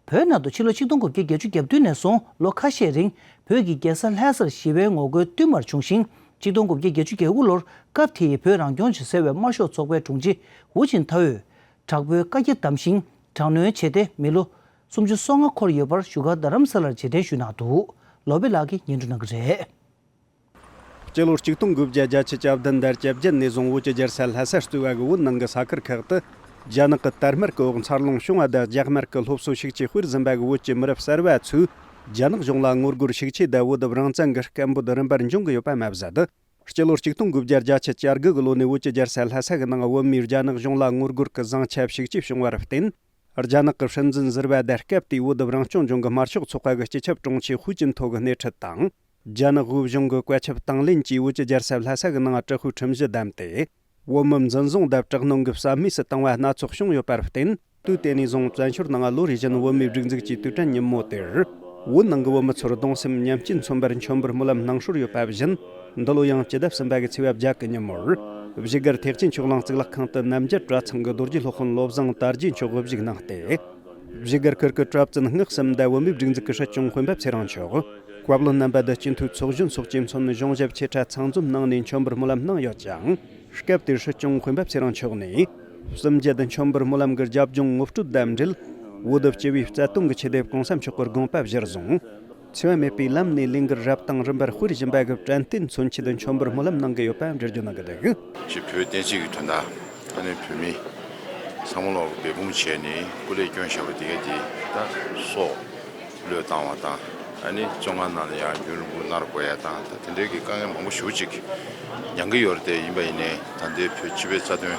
བོད་ནང་དུ་ཕྱི་ལོ་ཆིག་སྟོང་དགུ་བརྒྱ་བརྒྱད་ཅུ་གྱ་བདུན་ནས་བཟུང་ལོ་ཁ་ཤས་རིང་བོད་ཀྱི་རྒྱལ་ས་ལྷ་སར་ཞི་བའི་ངོ་རྒོལ་བསྟུད་མར་བྱུང་ཞིང་། ཆིག་སྟོང་དགུ་བརྒྱ་བརྒྱད་ཅུ་གྱ་དགུ་ལོར་སྐབས་དེའི་བོད་རང་སྐྱོང་ཞེས་ཟེར་བའི་དམར་ཤོག་ཚོགས་པའི་དྲུང་ཆེ་ཧུའུ་ཅིན་ཐའོས་དྲག་པོའི་བཀའ་རྒྱ་བསྡམས་ཤིང་དྲག་གནོན་བྱས་ཏེ། མི་ལོ་སུམ་ཅུ་སོ་ལྔ་འཁོར་ཡོད་པར་བཞུགས་སྒར་རྡ་རམ་ས་ལར་རྗེས་དྲན་ཞུས་གནང་འདུག་ལོ་པི་ལགས་ཀྱིས་སྙན་སྒྲོན་གནང་གི་རེད། སྤྱི་ལོ་ཆིག་སྟོང་དགུ་བརྒྱ་བརྒྱད་ཅུ་གྱ་བདུན་དང་བརྒྱད་ཅུ་གྱ་བརྒྱད་ནས་བཟུང་བོད་ཀྱི་རྒྱལ་ས་ལྷ་སར་གཙོས་པ་གི་བོད་ནང་གི་ས་ཁུལ་ཁག་ཏུ། རྒྱ་ནག་གི་དར་དམར་གྱི་འོག་འཚར་ལོངས་བྱུང་བ་དང་། རྒྱ་དམར་གྱི་སློབ་གསོ་ཤུགས་ཆེ་སྤེལ་ཟིན་པ་གི་བོད་ཀྱི་མི་རབས་གསར་བ་ཚོས་རྒྱ་ནག་གཞུང་ལ་ངོ་རྒོལ་ཤུགས་ཆེ་དང་། བོད་རང་བཙན་གྱི་སྐད་འབོད་རིམ་པར་འབྱུང་གི་ཡོད་པ་མ་ཟད། སྤྱི་ལོ་ཆིག་སྟོང་དགུ་བརྒྱ་བརྒྱད་ཅུ་གྱ་དགུ་གི་ལོ་ནས་བོད་ཀྱི་རྒྱལ་ས་ལྷ་ས་གི་ནང་བོད་མིས་རྒྱ་ནག་གཞུང་ལ་ངོ་རྒོལ་གྱི་བཟང་ཆ་ཤུགས་ཆེ་བྱུང་བར་བརྟེན། རྒྱ་ནག་གི་སྲིད་འཛིན་ཟུར་པ་དང་སྐབས་དེའི་བོད་རང་སྐྱོང་ལྗོངས་ཀྱི་དམར་ཤོག་ཚོགས་པ་གི་སྤྱི་ཁྱབ་དྲུང་ཆེ་ཧུའུ་ཅིན་ཐའོ་གི་སྣེ་ཁྲིད་དང་། རྒྱ་ནག་དབུས་གཞུང་གི་བཀའ་ཁྱབ་དང་ལེན་གྱིས་བོད་ཀྱི་རྒྱལ་ས་ལྷ་ས་གི་ནང་དྲག་པོའི་ཁྲིམས་གཞི་བསྡམས་ཏེ། བོད་མི་འཛིན་བཟུང་དང་དྲག་གནོན་གྱི་བསམ་མེད་སུ་བཏང་བ་སྣ་ཚོགས་བྱུང་ཡོད་པར་བརྟེན། དུས་དེ་ནས་བཟུང་བཙན་བྱོལ་ནང་ལོ་རེ་བཞིན་བོད་མིའི་སྒྲིག་འཛུགས་ཀྱི་དུས་དྲན་ཉིན་མོ་དེར། བོད་ནང་གི་བོད་མི་ཚོར་གདུང་སེམས་མཉམ་སྐྱེད་མཚོན་པར་མཆོད་འབུལ་སྨོན་ལམ་གནང་སྲོལ་ཡོད་པ་བཞིན། འདི་ལོ་ཡང་སྤྱི་ཟླ་གསུམ་པ་གི་ཚེས་པ་བརྒྱད་གི་ཉིན་མོར། བཞུགས་སྒར་ཐེག་ཆེན་ཆོས་གླིང་གཙུག་ལག་ཁང་དུ་རྣམ་རྒྱལ་གྲྭ་ཚང་གི་རྡོ་རྗེ་སློབ་དཔོན་བློ་བཟང་དར་རྒྱས་མཆོག་དབུ་བཞུགས་གནང་སྟེ། བཞུགས་སྒར་ཁུལ་གྱི་གྲྭ་བཙུན་སྔགས་གསུམ་དང་བོད་མིའི་སྒྲིག་འཛུགས་ཀྱི་སྲིད་སྐྱོང་དཔོན་པོ་ཚེ་རིང་མཆོག་བཀའ་བློན་རྣམ་པ་དང་སྤྱི་འཐུས་ཚོགས་གཞོན་སོགས་ཀྱིས་མཚོན་གཞུང་ཞབས་ཆེ་གྲྭ་ཚང་འཛོམས་གནང་ནས་མཆོད་འབུལ་སྨོན་ལམ་གནང་ཡོད་ཅིང་། སྐབས་དེར་སྲིད་སྐྱོང་དཔོན་པོ་ཚེ་རིང་མཆོག་ནས། གསུམ་བརྒྱད་དུ་མཆོད་འབུལ་སྨོན་ལམ་གྱི་རྒྱབ་ལྗོངས་ངོ་སྤྲོད་དང་འབྲེལ། བོད་སྤྱི་བའི་རྩ་དོན་གྱི་ཆེད་དུ་གོང་ས་མཆོག་གི་དགོངས་པ་གཞིར་བཟུང་། འཚེ་བ་མེད་པའི་ལམ་ནས་ལས་འགུལ་རབ་དང་རིམ་པར་སྤེལ་བཞིན་པ་གི་དྲན་རྟེན་མཚོན་ཆེད་དུ་མཆོད་འབུལ་སྨོན་ལམ་གནང་གི་ཡོད་པ་འགྲེལ་བརྗོད་གནང་གི་འདུག་སྤྱི་བོད་བསྟན་སྲིད་ཀྱི་དོན་དག་ཨ་ནི་བོད་མི་ཚང་མ་ལོག་འབད་འབུངས་བྱས་ནས་སྐུ་ལས་བསྐྱོན་བཞག་པ་དེ་ག་དེ་ད་སྲོག་བློས་བཏང་བ་དང་། ཨ་ནི་བཙོན་ཁང་ནང་ལ་ཡང་རྒྱུན་རིང་པོ་མནར་དགོས་ཡ་དང་། ད་དེ་འདྲའི་གི་དཀའ་ངལ་མང་པོ་ཞེ་པོ་ཅིག་མྱངས་ཀྱི་ཡོད་རེད། དེ་ཡིན་པ་ཡིན་ནའི་ད་ལྟའི་བོད་སྤྱི་པའི་རྩ་དོན་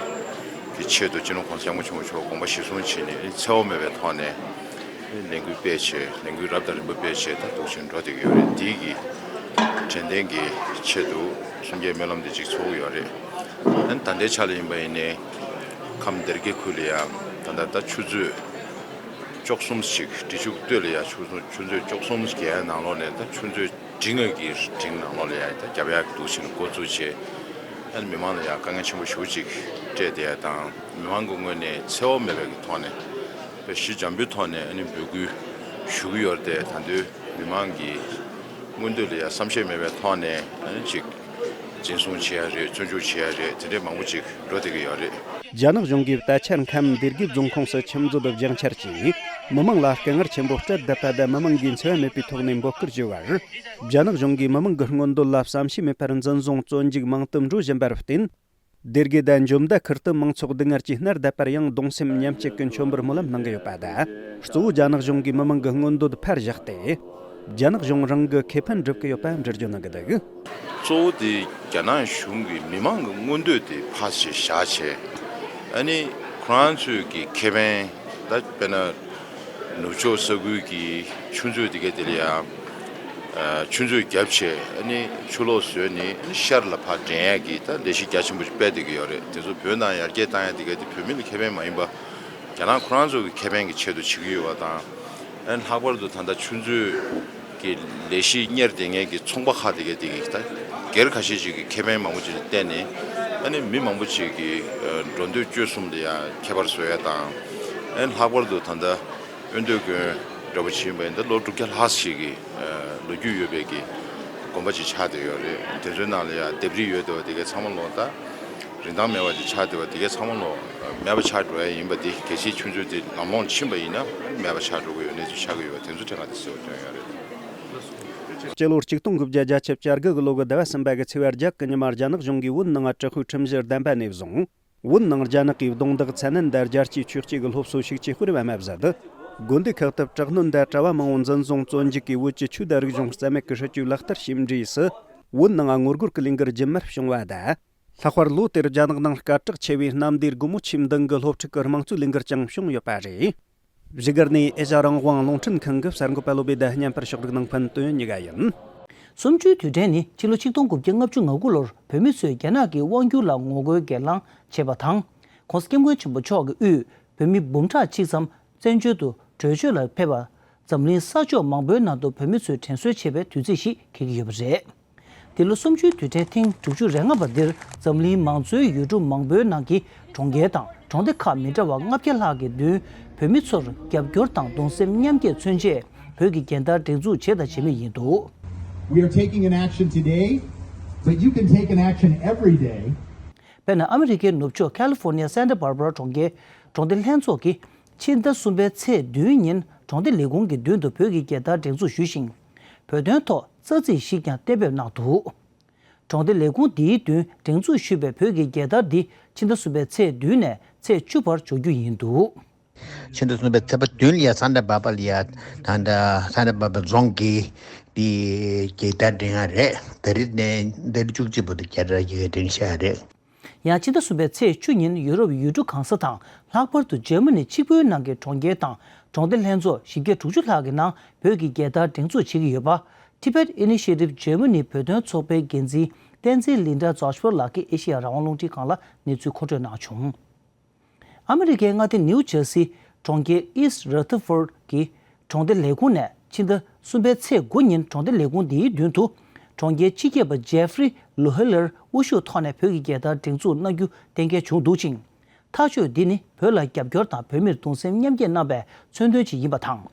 གྱི་ཆེད་དུ་སྤྱི་ནོར་༸གོང་ས་༸སྐྱབས་མགོན་ཆེན་པོ་མཆོག་དགོངས་པ་གཞིར་བཟུང་བྱས་ནས། ཨ་ནི་འཚེ་བ་མེད་པའི་ཐོག་ནས་ལས་འགུལ་སྤེལ་བྱས། ལས་འགུལ་རབ་དང་རིམ་པ་སྤེལ་བྱས། ད་འདུག་བྱས་འགྲོ་བསྡད་ཀྱི་ཡོད་རེད། འདི་གི་དྲན་རྟེན་གྱི་ཆེད་དུ་གསུང་སྐྱེལ་སྨོན་ལམ་འདི་གཅིག་ཚོགས་ཀྱི་ཡོད་རེད། ཨ་ནི་ད་ལྟའི་ཆ་ལ་ཡིན་པ་ཡིན་ནའི་ཁམས་སྡེ་དགེ་ཁུལ་ལ་ཡང་ད་ལྟ་ད་ཆུ་ཚོད་བཅུ་གསུམ་ཞིག་སྤྲེལ་ཆུ་སྟོད་ལ་ཡ་ཆུ་ཆུ་ཚོད་བཅུ་གསུམ་བརྒལ་ནང་ལོགས་ནས་ད་ཆུ་ཚོད་བདུན་ལྔ་གི་རིང་ནང་ལོགས་ལ་ཡ་ད་རྒྱབ་ཡག་འདུག་བྱས་ནས་འགོ་བཙུགས་བྱས། ཨ་ནི་མི་མང་ལ་ཡ་དཀའ་ངལ་ཆེན་པོ་ཞེ་པོ་ཅིག་སྤྲད་བསྡད་ཡ་དང་། མི་མང་གི་ངོས་ནས་འཚེ་བ་མེད་པའི་གི་ཐོག་ནས་དཔེ་གཞི་འཇམ་པོའི་ཐོག་ནས་ཨ་ནི་འབོད་སྐུལ་ཞུ་གི་ཡོད་རེད། དེ་ད་དུང་མི་མང་གི་མངོན་འདོད་ལ་ཡ་བསམ་ཤེས་མེད་པའི་ཐོག་ནས་ཨ་ནི་ཅིག་འཛིན་བཟུང་བྱེད་ཡ་རེད། བཙོན་འཇུག་བྱེད་ཡ་རེད། དེ་འདྲས་མང་པོ་ཅིག་འགྲོ་བསྡད་ཀྱི་ཡོད་རེད། རྒྱ་ནག་གཞུང་གིས་ད་ཆར་ཁམས་སྡེ་དགེ་རྫོང་ཁོངས་སུ་ཆུ་མཛོད་བརྒྱངས་འཕྱར་གྱིས་མི་མང་ལ་དཀའ་ངལ་ཆེན་པོ་སྤྲད་བསྡད་པ་དང་། མི་མང་གིས་འཚེ་བ་མེད་པའི་ཐོག་ནས་འབོད་སྐུལ་ཞུས་པར། རྒྱ་ནག་གཞུང་གིས་མི་མང་གི་མངོན་འདོད་ལ་བསམ་ཤེས་མེད་པར་འཛིན་བཟུང་བཙོན་འཇུག་མང་དུ་འགྲོ་བཞིན་པར་བརྟེན། སྡེ་དགེ་དང་འཇོ་མདའ་ཁུལ་དུ་མང་ཚོགས་སྡུག་བསྔལ་གྱིས་མནར་བསྡད་པར་ཡང་གདུང་སེམས་མཉམ་སྐྱེད་ཀྱི་མཆོད་འབུལ་སྨོན་ལམ་གནང་གི་ཡོད་པ་དང་། གཙོ་བོ་རྒྱ་ནག་གཞུང་གིས་མི་མང་གི་མངོན་འདོད་ཕར་བཞག་སྟེ། རྒྱ་ནག་གཞུང་རང་གི་ཁེ་ཕན་སྒྲུབ་ཀྱི་ཡོད་པ་འགྲེལ་བརྗོད་གནང་གི་འདུག་གཙོ་བོ་དེ་རྒྱ་ནག་གཞུང་གིས་མི་མང་གི་མངོན་འདོད་དེ་ཕར་ཞིག་བཞག་བྱས། ཨ་ནི་ཁོ་རང་ཚོའི་གི་ཁེ་ཕན། ད་དཔེར་ན་ནུབ་ཕྱོགས་ས་ཁུལ་གྱི་ཆུ་མཛོད་དེ་ག་དེ་ལ་ཡང་ཆུ་མཛོད་བརྒྱབ་བྱས། ཨ་ནི་ཆུ་ལོག་བཟོས་ནས་ཨ་ནི་ཤར་ལ་ཕར་འདྲེན་ཡ་གི་ད་ལས་གཞི་རྒྱ་ཆེན་པོ་ཞིག་སྤེལ་བསྡད་ཀྱི་ཡོད་རེད། དེ་ཚོ་བོད་ནང་ཡར་རྒྱས་བཏང་ཡ་དེ་ག་དེ་བོད་མི་ལ་ཁེ་ཕན་མ་ཡིན་པ། རྒྱ་ནག་ཁོ་རང་ཚོ་གི་ཁེ་ཕན་གྱི་ཆེད་དུ་བྱེད་ཀྱི་ཡོད་པ་དང་། ཨ་ནི་ལྷག་པར་དུ་ད་ལྟ་ཆུ་མཛོད་ཀྱི་ལས་གཞི་གཉེར་བསྡད་མཁན་གྱི་ཚོང་པ་ཁག་དེ་ག་དེ་གི་ད་ སྒེར་ཁ་ཤས་ཤིག་གིས་ཁེ་ཕན་མང་པོ་ཅིག་བསྟན་ནས། ཨ་ནི་མི་མང་པོ་ཅིག་གིས་འགྲོ་འདོད་སྤྱོད་གསུམ་དུ་ཡང་ཁྱད་པར་བཟོ་ཡ་དང་། ཨ་ནི་ལྷག་པར་དུ་ད་ལྟ་དབོན་སྟོད་དགོན་འདྲ་པོ་ཕྱིན་པ་ཡིན་ད་ལོ་དྲུག་བརྒྱ་ལྷག་ཞིག་གི་ལོ་རྒྱུས་ཡོད་པའི་གི་དགོན་པ་ཅིག་ཆགས་བསྡད་ཡོད་རེད། དེ་ཚོའི་ནང་ལ་ཡང་ལྡེབས་རིས་ཡོད་བསྡད་པ་དེ་གའི་ཚང་མ་ལོ་ད་རིན་ཐང་མེད་པ་ཅིག་ཆགས་བསྡད་པ་དེ་གའི་ཚང་མ་ལོ་མེད་པ་ཆགས་འགྲོ་ཡ་ཡིན་པ་དེ། གལ་སྲིད་ཆུ་མཛོད་དེ་ལམ་ལྷོང་ཕྱིན་པ་ཡིན་ན་མེད་པ་ཆགས་འགྲོ་གི་ཡོད་གནས་ཚུལ་ཆགས་ཀྱི་ཡོད་པ་དེ་ཚོ་ཕྲན་ང་དེ་གསལ་པོ་སྟོན་ཡོད་རེད། སྤྱི་ལོ་གཅིག་སྟོང་དགུ་བརྒྱ་བརྒྱད་ཅུ་གྱ་དགུ་གི་ལོ་གི་ཟླ་བ་གསུམ་པ་གི་ཚེས་པ་བརྒྱད་གི་ཉི་མ་རྒྱ་ནག་གཞུང་གིས་བོད་ནང་དྲག་པོའི་ཁྲིམས་གཞི་བདམས་པ་ནས་བཟུང་། བོད་ནང་རྒྱ་ནག་གིས་རྡུང་རྡེག་མཚན་སྣེ་འདི་རྒྱལ་སྤྱིའི་ཆོས་སྤྱི་གི་སློབ་གསོ་ཤུགས་ཆེ་སྤེལ་བ་མ་ཟད། དགོན་སྡེ་ཁག་ཏུ་དྲག་གནོན་དང་གྲྭ་བ་མང་བོ་འཛིན་བཟུང་བཙོན་འཇུག་གིས་བོད་ཀྱི་ཆོས་དང་རིག་གཞུང་རྩ་མེད་ཀྱི་སྲིད་ཇུས་ལག་བསྟར་བྱས་འབྲས་སུ། བོད་ནང་ངོ་རྒོལ་གྱི་ལས་འགུལ་རྒྱུན་མར་བྱུང་བ་དང་། ལྷག་པར་ལོ་དེར་རྒྱ་ནག་ནང་སྐད་གྲགས་ཆེ་བའི་གནམ་བདེ་སྒོ་མོ་ཆེའི་མདུན་གྱི་སློབ་ཕྲུག་གི་དམངས་གཙོའི་ལས་འགུལ་ཀྱང་བྱུང་ཡོད་པ་རེད། བཞུགས་སྒར་ནས་ཨེ་ཤ་རང་དབང་རླུང་འཕྲིན་ཁང་གི་གསར་འགོད་པ་བློ་བྷེ་དང་བརྙན་པར་ཕྱོགས་སྒྲིག་གནང་མཁན་དོན་གཉིས་ཀ་ཡིན། གསུམ་བཅུའི་དུས་དྲན་ནི་ཕྱི་ལོ་ཆིག་སྟོང་དགུ་བརྒྱ་ལྔ་བཅུ་ང་དགུ་ལོར་བོད་མི་ཚོས་རྒྱ་ནག་གི་དབང་སྒྱུར་ལ་ངོ་རྒོལ་སྒེར་ལངས་བྱས་པ་དང་། ྋགོང་ས་ྋསྐྱབས་མགོན་ཆེན་པོ་མཆོག་གི་དབུས་བོད་མི་འབུམ་ཕྲག་གཅིག་ཙམ་བཙན་བྱོལ་དུ་བྲོས་བྱོལ་ལ་ཕེབས་པ། འཛམ་གླིང་ས་ཕྱོགས་མང་པོའི་ནང་དུ་བོད་མི་ཚོས་དྲན་གསོ་བྱེད་པའི་དུས་ཚིགས་ཤིག་འཁེལ་གྱི་ཡོད་པ་རེད། འདི་ལོ་གསུམ་བཅུའི་དུས་དྲན་ཐེངས་དྲུག་ཅུ་རེ་ལྔ་པ་འདིར་འཛམ་གླིང་མང་གཙོའི་ཡུལ་གྲུ་མང་པོའི་ནང་གི་གྲོང་ཁྱེར་དང་གྲོང་སྡེ་ཁག་མི་འདྲ་བ་ལྔ་བརྒྱ་ལྷག་གི་མདུན་བོད་མི་ཚོར་རྒྱབ་སྐྱོར་དང་གདུང་སེམས་མཉམ་སྐྱེད་མཚོན་ཆེད་བོད་ཀྱི་རྒྱལ་དར་སྒྲེང་འཛུགས་བྱས་དང་བྱེད་མུས་ཡིན་འདུག We are taking an action today, but you can take an action every day. དཔེར་ན། ཨ་མི་རི་ཀའི་ནུབ་ཕྱོགས་ཁ་ལི་ཧྥོར་ནི་ཡ་སན་ཏ་བྷར་བྷ་ར་གྲོང་ཁྱེར་གྲོང་སྡེ་ལྷན་ཚོགས་ཀྱིས་ཕྱི་ཟླ་གསུམ་པའི་ཚེས་བདུན་ཉིན་གྲོང་སྡེ་ལས་ཁུངས་ཀྱི་མདུན་དུ་བོད་ཀྱི་རྒྱལ་དར་སྒྲེང་འཛུགས་ཞུས་ཤིང་། བོད་དོན་ཐོག་རྩ་ཚིག་ཞིག་ཀྱང་གཏན་འབེབས་གནང་འདུག་གྲོང་སྡེ་ལས་ཁུངས་འདིའི་མདུན་སྒྲེང་འཛུགས་ཞུས་པའི་བོད་ཀྱི་རྒྱལ་དར་འདི་ཕྱི་ཟླ་གསུམ་པའི་ཚེས་བདུན་ནས་ཚེས་བཅུ་བར་འཇོག་རྒྱུ་ཡིན་འདུག་ཕྱི་ཟླ་གསུམ་པའི་ཚེས་པ་བདུན་ལ་ཡ་སན་ཏ་བྷར་བྷ་ར་ལ་ཡ་ད་ལྟ་སན་ཏ་བྷར་བྷ་ར་རྫོང་གི་འདི་རྒྱལ་དར་སྒྲེང་ཡ་རེད། ད་རེས་ནས་ད་རེས་བཅུ་གཅིག་བར་དུ་རྒྱལ་དར་གྱི་སྒྲེང་བཞག་ཡ་རེད། ཡང་ཕྱི་ཟླ་གསུམ་པའི་ཚེས་བཅུ་ཉིན་ཡུ་རོབ་ཡུལ་གྲུ་གང་ས་དང་། ལྷག་པར་དུ་འཇར་མ་ནི་གཅིག་པུའི་ནང་གི་གྲོང་ཁྱེར་དང་གྲོང་སྡེ་ལྷན་ཚོགས་བཞི་བརྒྱ་དྲུག་ཅུ་ལྷག་གི་ནང་བོད་ཀྱི་རྒྱལ་དར་སྒྲེང་འཛུགས་བྱེད་ཀྱི་ཡོད་པ། Tibet Initiative Germany བོད་དོན་ཚོགས་པའི་འགན་འཛིན་བསྟན་འཛིན་ལིན་ཌ་ཛོ་ཆ་པར་ལགས་ཀྱིས་ཨེ་ཤེ་ཡ་རང་དབང་རླུང་འཕྲིན་ཁང་ལ་གནས་ཚུལ་མཁོ་སྤྲོད་གནང་བྱུང་། ཨ་མི་རི་ཀའི་མངའ་སྡེ་ནིའུ་ཇར་སི་གྲོང་ཁྱེར་East Rutherford གྱི་གྲོང་སྡེ་ལས་ཁུངས་ནས་ཕྱི་ཟླ་གསུམ་པའི་ཚེས་དགུ་ཉིན་གྲོང་སྡེ་ལས་ཁུངས་འདིའི་མདུན་དུ་གྲོང་ཁྱེར་སྤྱི་ཁྱབ་པ་Jeffrey Lohler དབུ་བཞུགས་ཐོག་ནས་བོད་ཀྱི་རྒྱལ་དར་སྒྲེང་འཛུགས་གནང་རྒྱུ་གཏན་འཁེལ་བྱུང་འདུག་ཅིང་། ཐག་གཅོད་འདི་ནི་བོད་ལ་རྒྱབ་སྐྱོར་དང་བོད་མིར་གདུང་སེམས་མཉམ་སྐྱེད་གནང་པའི་མཚོན་དོན་ཅིག་ཡིན་པ་དང་།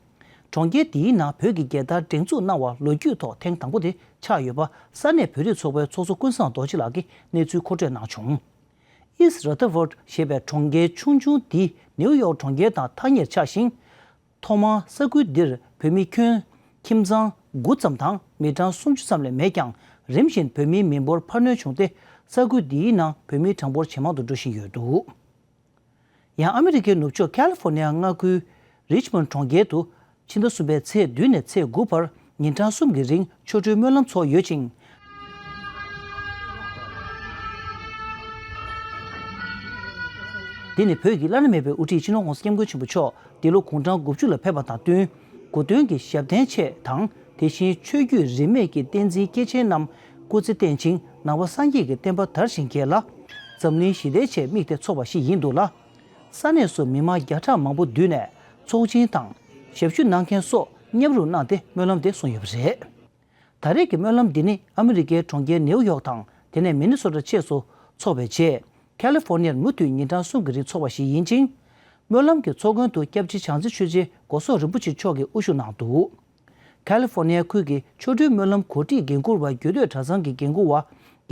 གྲོང་ཁྱེར་འདིའི་ནང་བོད་ཀྱི་རྒྱལ་དར་སྒྲེང་འཛུགས་གནང་བ་ལོ་རྒྱུས་ཐོག་ཐེངས་དང་པོ་དེ་ཆགས་ཡོད་པ་ས་གནས་བོད་རིགས་ཚོགས་པའི་ཚོགས་གཙོ་ཀུན་བཟང་རྡོ་རྗེ་ལགས་ཀྱིས་གནས་ཚུལ་མཁོ་སྤྲོད་གནང་བྱུང་། East Rutherford ཞེས་པའི་གྲོང་ཁྱེར་ཆུང་ཆུང་འདི་ནིའུ་ཡོག་གྲོང་ཁྱེར་དང་ཐག་ཉེར་ཆགས་ཤིང་། ཐོག་མར་ས་ཁུལ་འདིར་བོད་མི་ཁྱོན་ཁྱིམ་ཚང་དགུ་ཙམ་དང་མི་གྲངས་སུམ་ཅུ་ཙམ་ལས་མེད་ཀྱང་། རིམ་བཞིན་བོད་མིའི་མི་འབོར་འཕར་སྣོན་བྱུང་སྟེ། ས་ཁུལ་འདིའི་ནང་བོད་མིའི་གྲངས་འབོར་ཇེ་མང་དུ་འགྲོ་བཞིན་ཡོད་འདུག་ཡང་ཨ་མི་རི་ཀའི་ནུབ་ཕྱོགས་ཁ་ལི་ཧྥོར་ནི་ཡ་མངའ་ཁུལ་རིཆ་མོན་གྲོང་ཁྱེར་དུ་ཕྱི་ཟླ་གསུམ་པའི་ཚེས་བདུན་ནས་ཚེས་དགུ་བར་ཉིན་གྲངས་གསུམ་གྱི་རིང་ཆོ་འཕྲུལ་སྨོན་ལམ་ཚོགས་ཡོད་ཅིང་། འདི་ནི་བོད་ཀྱི་བླ་ན་མེད་པའི་དབུ་ཁྲིད་སྤྱི་ནོར་ྋགོང་ས་ྋསྐྱབས་མགོན་ཆེན་པོ་མཆོག་འདི་ལོ་དགུང་གྲངས་དགུ་བཅུ་ལ་ཕེབས་པ་དང་བསྟུན། དགུང་སྟོན་གྱི་ཞབས་བརྟན་ཆེད་དང་། དེ་བཞིན་ཆོས་བརྒྱུད་རིས་མེད་ཀྱི་བསྟན་འཛིན་སྐྱེས་ཆེན་རྣམས་སྐུ་ཚེ་བརྟན་ཅིང་ནང་པ་སངས་རྒྱས་ཀྱི་བསྟན་པ་དར་ཞིང་རྒྱས་ལ། འཛམ་གླིང་ཞི་བདེའི་ཆེད་དམིགས་ཏེ་འཚོགས་པ་ཞིག་ཡིན་འདུག་ལ། ས་གནས་སུ་མི་མང་བརྒྱ་ཕྲག་མང་པོ་འདུས་ནས་ཚོགས་ཆེན་དང་ཞབས་ཞུ་གནང་མཁན་སོགས་མཉམ་རུབ་གནང་སྟེ་སྨོན་ལམ་དེ་གསུངས་ཡོད་པ་རེད། ད་རེས་ཀྱི་སྨོན་ལམ་འདི་ནི་ཨ་མི་རི་ཀའི་གྲོང་ཁྱེར་ནེའུ་ཡོག་དང་དེ་ནས་མི་ནི་སོ་ཊ་བཅས་སུ་འཚོགས་པའི་རྗེས། ཁ་ལི་ཧྥོར་ནི་ཡར་མུ་མཐུད་ཉིན་གྲངས་གསུམ་གྱི་རིང་འཚོགས་པ་ཞིག་ཡིན་ཅིང་། སྨོན་ལམ་གྱི་ཚོགས་མགོན་དུ་སྐྱབས་རྗེ་བྱང་རྩེ་ཆོས་རྗེ་སྒོ་སོག་རིན་པོ་ཆེ་མཆོག་གིས་དབུ་བཞུགས་གནང་འདུག་ཁ་ལི་ཧྥོར་ནི་ཡ་ཁུལ་གྱི་ཆོ་འཕྲུལ་སྨོན་ལམ་གོ་སྒྲིག་འགན་འཁུར་བ་རྒྱུད་སྟོད་གྲྭ་ཚང་གི་འགན་འཁུར་བ་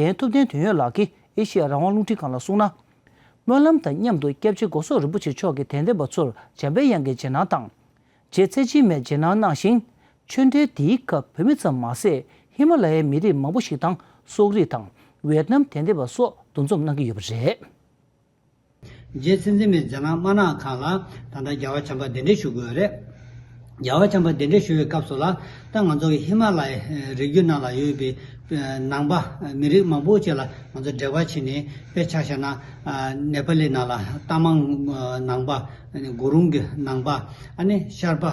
རྒན་ཐུབ་བསྟན་དོན་ཡོད་ལགས་ཀྱིས་ཨེ་ཤེ་ཡ་རང་དབང་རླུང་འཕྲིན་ཁང་ལ་གསུངས་ན། སྨོན་ལམ་དང་མཉམ་དུ་སྐྱབས་རྗེ་སྒོ་སོག་རིན་པོ་ཆེ་མཆོག་གིས་དད་ལྡན་པ་ཚོར་འཇམ་པའི་དབྱངས་ཀྱི་རྗེས་གནང་དང་། རྗེ་ཚེ་ཆེན་མའི་རྗེས་གནང་གནང་ཞིང་། ཆོས་འབྲེལ་འདིའི་སྐབས་བོད་མི་ཙམ་མ་ཟད། ཧི་མ་ལ་ཡའི་མི་རིགས་མང་པོ་ཞིག་དང་སོག་རིགས་དང་ཝེ་ཏི་ནམ་དད་ལྡན་པ་སོགས་འདུ་འཛོམས་གནང་གི་ཡོད་པ་རེད། རྗེ་ཚེ་བརྟན་མའི་རྗེས་གནང་མ་གནང་གོང་ལ་ད་ལྟ་རྒྱལ་བ་བྱམས་པ་གདན་འདྲེན་ཞུ་དགོས་རེད། རྒྱལ་བ་བྱམས་པ་གདན་འདྲེན་ཞུ་བའི་སྐབས་སུ་ལ་ད་ང་ཚོ་གི་ཧི་མ་ལ་ཡའི་རི་རྒྱུད་ནང་ལ་ཡོད་པའི་ནང་པ་མི་རིགས་མང་པོ་ཅིག་ལ་ང་ཚོ་འབྲེལ་བ་བྱས་ནས། དཔེ་ཆ་བཞག་ན་ནེ་པ་ལི་ནང་ལ་རྟ་མང་ནང་པ། གུ་རུང་གི་ནང་པ། ཨ་ནི་ཤར་པ་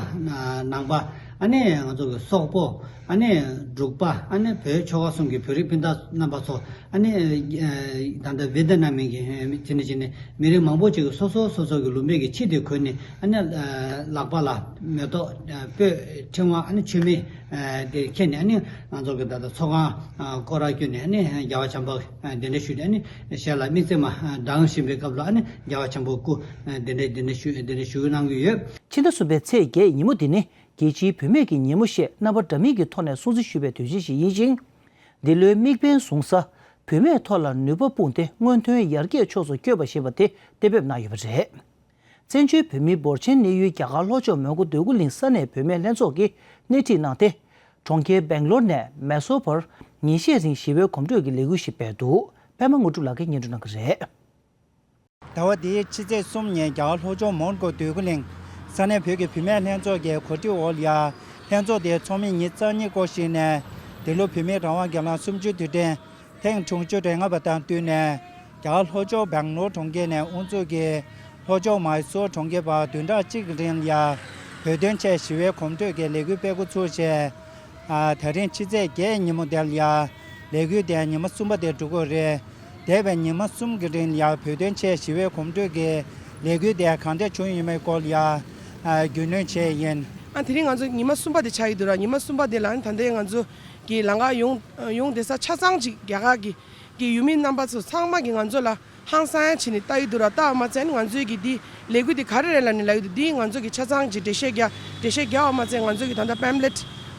ནང་པ། ཨ་ནི་ང་ཚོ་གི་སོག་པོ། ཨ་ནི་འབྲུག་པ། ཨ་ནི་བོད་ཆོལ་ཁ་གསུམ་གྱི་བོད་རིགས་སྤུན་ཟླ་རྣམ་པ་ཚོ། ཨ་ནི་ཨ་ད་ལྟ་ཝེ་ཏི་ནམ་གྱི་ཨ་དེ་ནས་ཅི་ནས་མི་རིགས་མང་པོ་ཅིག་གིས་སོ་སོ་སོ་སོ་གི་ལུང་པའི་གི་ཆས་དེ་གོན་ནས། ཨ་ནི་ཨ་ལག་པ་ལ་མེ་ཏོག་ཨ་སྤོས་ཕྲེང་བ། ཨ་ནི་མཆོད་མེ་ཨ་དེ་ཁྱེར་ནས། ཨ་ནི་ང་ཚོ་གི་ད་ལྟ་ཚོགས་ཁང་ཨ་སྐོར་ར་བསྐྱོད་ནས། ཨ་ནི་རྒྱལ་བ་བྱམས་པ་གདན་འདྲེན་ཞུས་ནས། ཨ་ནི་ཞལ་ལ་དམིགས་བརྩེ་མ་བགྲང་བཞིན་པའི་སྐབས་ལ། ཨ་ནི་རྒྱལ་བ་བྱམས་པ་སྐུ་གདན་འདྲེན་གདན་འདྲེན་ཞུ་གདན་འདྲེན་ཞུ་གནང་གི་ཡོད། ཕྱི་ཟླ་གསུམ་པའི་ཚེས་བརྒྱད་ཉིན་མོ་འདི་ནི་རྒྱལ་སྤྱིའི་བུད་མེད་ཀྱི་ཉིན་མོ་ཞེས་རྣམ་པ་འདྲ་མིན་གྱི་ཐོག་ནས་སྲུང་བརྩི་ཞུ་བའི་དུས་ཆེན་ཞིག་ཡིན་ཞིང་། འདི་ལོའི་དམིགས་འབེན་བཟུང་ས། བུད་མེད་ཐོག་ལ་ནུས་པ་སྤུངས་ཏེ་སྔོན་ཐོན་ཡར་རྒྱས་ཕྱོགས་སུ་བསྐྱོད་པ་ཞེས་པ་དེ་གཏན་འབེབས་གནང་ཡོད་པ་རེད། བཙན་བྱོལ་བོད་མིའི་འབོར་ཆེན་གནས་ཡུལ་རྒྱ་གར་ལྷོ་ཕྱོགས་མོན་གྷོ་འདོད་རྒུ་གླིང་ས་གནས་བུད་མེད་ལྷན་ཚོགས་ཀྱིས་སྣེ་ཁྲིད་གནང་སྟེ། གྲོང་ཁྱེར་སྦེང་ལོར་ནས་མེ་སོར་བར་ཉིན་ཤས་རིང་ཞི་བའི་གོམ་བགྲོད་ཀྱི་ལས་འགུལ་ཞིག་སྤེལ་འདུག་པད་མ་དངོས་གྲུབ་ལགས་ཀྱིས་སྙན་སྒྲོན་གནང་གི་རེད། ཟླ་བ་འདིའི་ཕྱི་ཚེས་གསུམ་ཉིན་རྒྱ་གར་ལྷོ་ཕྱོགས་མོན་གྷོ་འདོད་རྒུ་གླིང་ས་གནས་བོད་ཀྱི་བུད་མེད་ལྷན་ཚོགས་ཀྱི་གོ་སྒྲིག་འོག་ལ། ལྷན་ཚོགས་དེའི་ཚོགས་མི་ཉི་ཤུ་རྩ་གཉིས་སྐོར་ཞིག་ནས། འདི་ལོ་བུད་མེད་རང་དབང་སྒེར་ལངས་སུམ་ཅུ་དུས་དྲན་ཐེངས་དྲུག་ཅུ་རེ་ལྔ་པ་དང་བསྟུན་ནས། རྒྱ་གར་ལྷོ་ཕྱོགས་སྦེང་ལོར་གྲོང་ཁྱེར་ནས་དབུ་འཛུགས་ཀྱིས་ལྷོ་ཕྱོགས་མཱི་སོར་གྲོང་ཁྱེར་བར་བདུན་ཕྲག་གཅིག་གི་རིང་ལ་ཡ་བོད་དོན་ཆེད་ཞི་བའི་གོམ་བགྲོད་ཀྱི་ལས་འགུལ་སྤེལ་འགོ་ཚུགས་བྱས། ཨ། ད་རིང་ཕྱི་ཚེས་བརྒྱད་ཉིན་མོ་དེ་ལ་ཡ་ལས་འགུལ་དེ་ཉི་མ་གསུམ་པ་དེ་འགྲོ་གི་རེད། འདས་པའི་ཉི་མ་གསུམ་གྱི་རིང་ལ་ཡ་བོད་དོན་ཆེད་ཞི་བའི་གོམ་བགྲོད་ཀྱི་ལས་འགུལ་དེ་གང་འདྲ་བྱུང་ཡོད་མེད་སྐོར་ལ་ཡ། ཨ། རྒྱུས་ལོན་བྱས་ཡིན། ཨ། དེ་རིང་ང་ཚོ་ཉི་མ་གསུམ་པ་དེ་ཆགས་ཀྱི་འདུག་ར། ཉི་མ་གསུམ་པ་དེ་ལ་ཨ་ནི་ད་ལྟའི་ང་ཚོ་གི་ལམ་ཁ་ཡོང་ཡོང་བསྡད་ས་ཆ་ཚང་ཅིག་རྒྱ་གར་གྱི་གི་ཡུལ་མི་རྣམ་པ་ཚོ་ཚང་མ་གིས་ང་ཚོ་ལ་ཧང་སང་ཡ་བྱས་ནས་ལྟ་ཡི་འདུག་ར། ལྟ་བ་མ་ཚད་ནི་ང་ཚོའི་གི་འདི་ལས་འགུལ་འདི་ག་རེ་རེད་ལབ་ནས་ལབ་ཡི་འདུག་འདི་ང་ཚོ་གི་ཆ་ཚང་གི་འགྲེལ་བཤད་རྒྱག་འགྲེལ་བཤད་རྒྱག་པ་མ་ཚད། ང་ཚོ་གི་ད་ལྟ་པེམ་ལེཊ་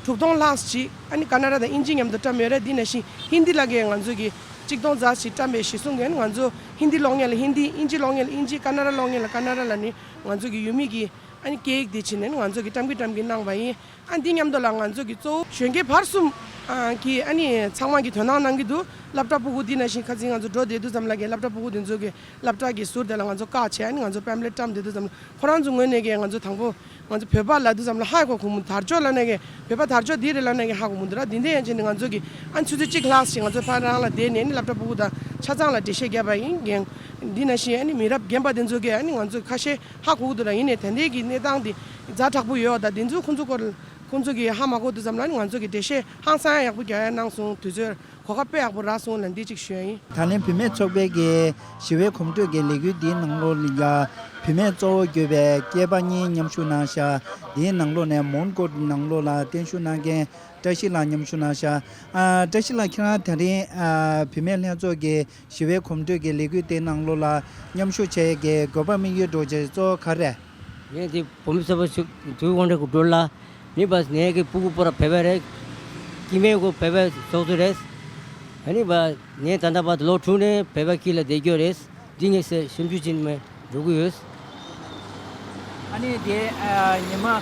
དྲུག་སྟོང་ལྷག་ཅིག་ཨ་ནི་ཀ་ན་ཌ་དང་དབྱིན་ཇི་མཉམ་དུ་བཀྲམ་ཡོད་རེད། འདི་ནང་བཞིན་ཧིན་དི་ལ་གི་ང་ཚོ་གི་གཅིག་སྟོང་ཙམ་ཞིག་བཀྲམ་པའི་གཞི་བཟུང་གི། ཨ་ནི་ང་ཚོ་ཧིན་དི་ཀློག་མཁན་ལ་ཧིན་དི། དབྱིན་ཇི་ཀློག་མཁན་ལ་དབྱིན་ཇི། ཀ་ན་ཌ་ཀློག་མཁན་ལ་ཀ་ན་ཌ་ལབ་ནས་ང་ཚོ་གི་ཡུལ་མི་གི་ཨ་ནི་སྐད་ཡིག་འདི་བྱས་ནས་ང་ཚོ་གི་བཀྲམ་གི་བཀྲམ་གི་གནང་བ་ཡིན། ཨ། འདི་མཉམ་དུ་ལ་ང་ཚོ་གི་གཙོ་བོ་གཞོན་སྐྱེས་བར་གསུམ་ཨ་གི་ཨ་ནི་ཚང་མ་གི་དོ་སྣང་གནང་གི་འདུག་སློབ་གྲྭ་ཕྲུ་གུ་འདི་ནང་བཞིན་ཁ་སང་ང་ཚོ་འགྲོ་བསྡད་དུས་ཙམ་ལ་གི་སློབ་གྲྭ་ཕྲུ་གུ་འདི་ཚོ་གི་སློབ་གྲྭ་གི་ཟུར་དེ་ལ་ང་ཚོ་བཀག་བྱས། ཨ་ནི་ང་ཚོ་པེམ་ལེཊ་བཀྲམ་བསྡད་དུས་ཙམ་ལ་ཁོ་རང་ཚོ་ངོས་ནས་གི་ང་ཚོ་དང་པོ་ང་ཚོ་བོད་པ་ལབ་དུས་ཙམ་ལ་ཧ་གོ་གོ་མི། དར་ལྕོག་ལབ་ནས་གི་བོད་པ་དར་ལྕོག་འདི་རེད་ལབ་ནས་གི་ཧ་གོ་མི་འདུག་ར། འདི་འདྲ་ཡང་བྱས་ནས་ང་ཚོ་གི་ཨ་ནི་ཆུ་ཚོད་གཅིག་ལྷག་ཞིག་ང་ཚོ་ཕར་རང་ལ་བསྡད་ནས་ཨ་ནི་སློབ་གྲྭ་ཕྲུ་གུ་དང་ཆ་ཚང་ལ་འགྲེལ་བཤད་བརྒྱབ་པ་ཡིན། འདི་ནང་བཞིན་ཨ་ནི་མི་རབས་རྒན་པ་དེ་ཚོ་གིས་ཨ་ནི་ང་ཚོ་ཁ་ཤས་ཧ་གོ་གི་འདུག་ར། ཡིན་ནའི་ད་ལྟའི་གི་གནས་སྟངས་འདི་ཛ་དྲག་པོ་ཡོད་པ་དང་། དེ་ཚོ་ཁོང་ཚོ་སྐོར་ཁོང་ཚོ་གིས་ཧ་མ་གོ་དུས་ཙམ་ལ་ནི་ང་ཚོ་གིས་འགྲེལ་བཤད་ཧང་སང་ཡག་པོ་རྒྱག་ཡ་གནང་སོང་། དུས་ཚོད་གོ་སྐབས་དཔེ་ཡག་པོ་རག་སོང་ལབ་འདི་གཅིག་ཞུ་ཡ་ཡིན། ད་ལན་བུད་མེད་ཚོགས་པའི་གི་ཞི་བའི་གོམ་བགྲོད་ཀྱི་ལས་འགུལ་འདིའི་ནང་ལོགས་ལ་ཡ་བུད་མེད་གཙོ་བོ་གྱུར་པའི་སྐྱེས་པ་གཉིས་མཉམ་ཞུགས་གནང་ཤག་འདིའི་ནང་ལོགས་ནས་མོན་གྷོ་ནང་ལོགས་ལ་བརྟན་བཞུགས་གནང་མཁན་བཀྲ་ཤིས་ལགས་མཉམ་ཞུགས་གནང་ཤག་ཨ། བཀྲ་ཤིས་ལགས། ཁྱེད་རང་དེ་རིང་ཨ་བུད་མེད་ལྷན་ཚོགས་ཀྱི་ཞི་བའི་གོམ་བགྲོད་ཀྱི་ལས་འགུལ་དེའི་ནང་ལོགས་ལ་མཉམ་ཞུགས་བྱེད་ཡས་ཀྱི་དགོས་པ་དམིགས་ཡུལ་འདྲ་བོ་ཅིག་གཙོ་བོ་ག་རེ་རེད། ངས་འདི་བུད་མེད་ཚོགས་པ་ཚོས་དུས་དབང་གྲགས་ཀྱི་འགྲོ་ལ་ནི་བ་ངས་ཀྱི་སྤུ་གུ་སྤོ་ར་བོད་པ་རེད། སྐྱེ་དམན་གུ་བོད་པའི་ཚོགས་གཙོ་རེད། ཨ་ནི་བ་ངས་ད་ལྟ་བར་དུ་ལོ་དྲུག་ནས་བོད་པ་སྐྱིད་ལ་བསྡད་རྒྱུ་རེད། འདི་ངས་སེམས་ཤུགས་ཅན་མ་འགྲོ་གི་ཡོད། ཨ་ནི་དེ་ཨ་ཉི་མ་ཨ་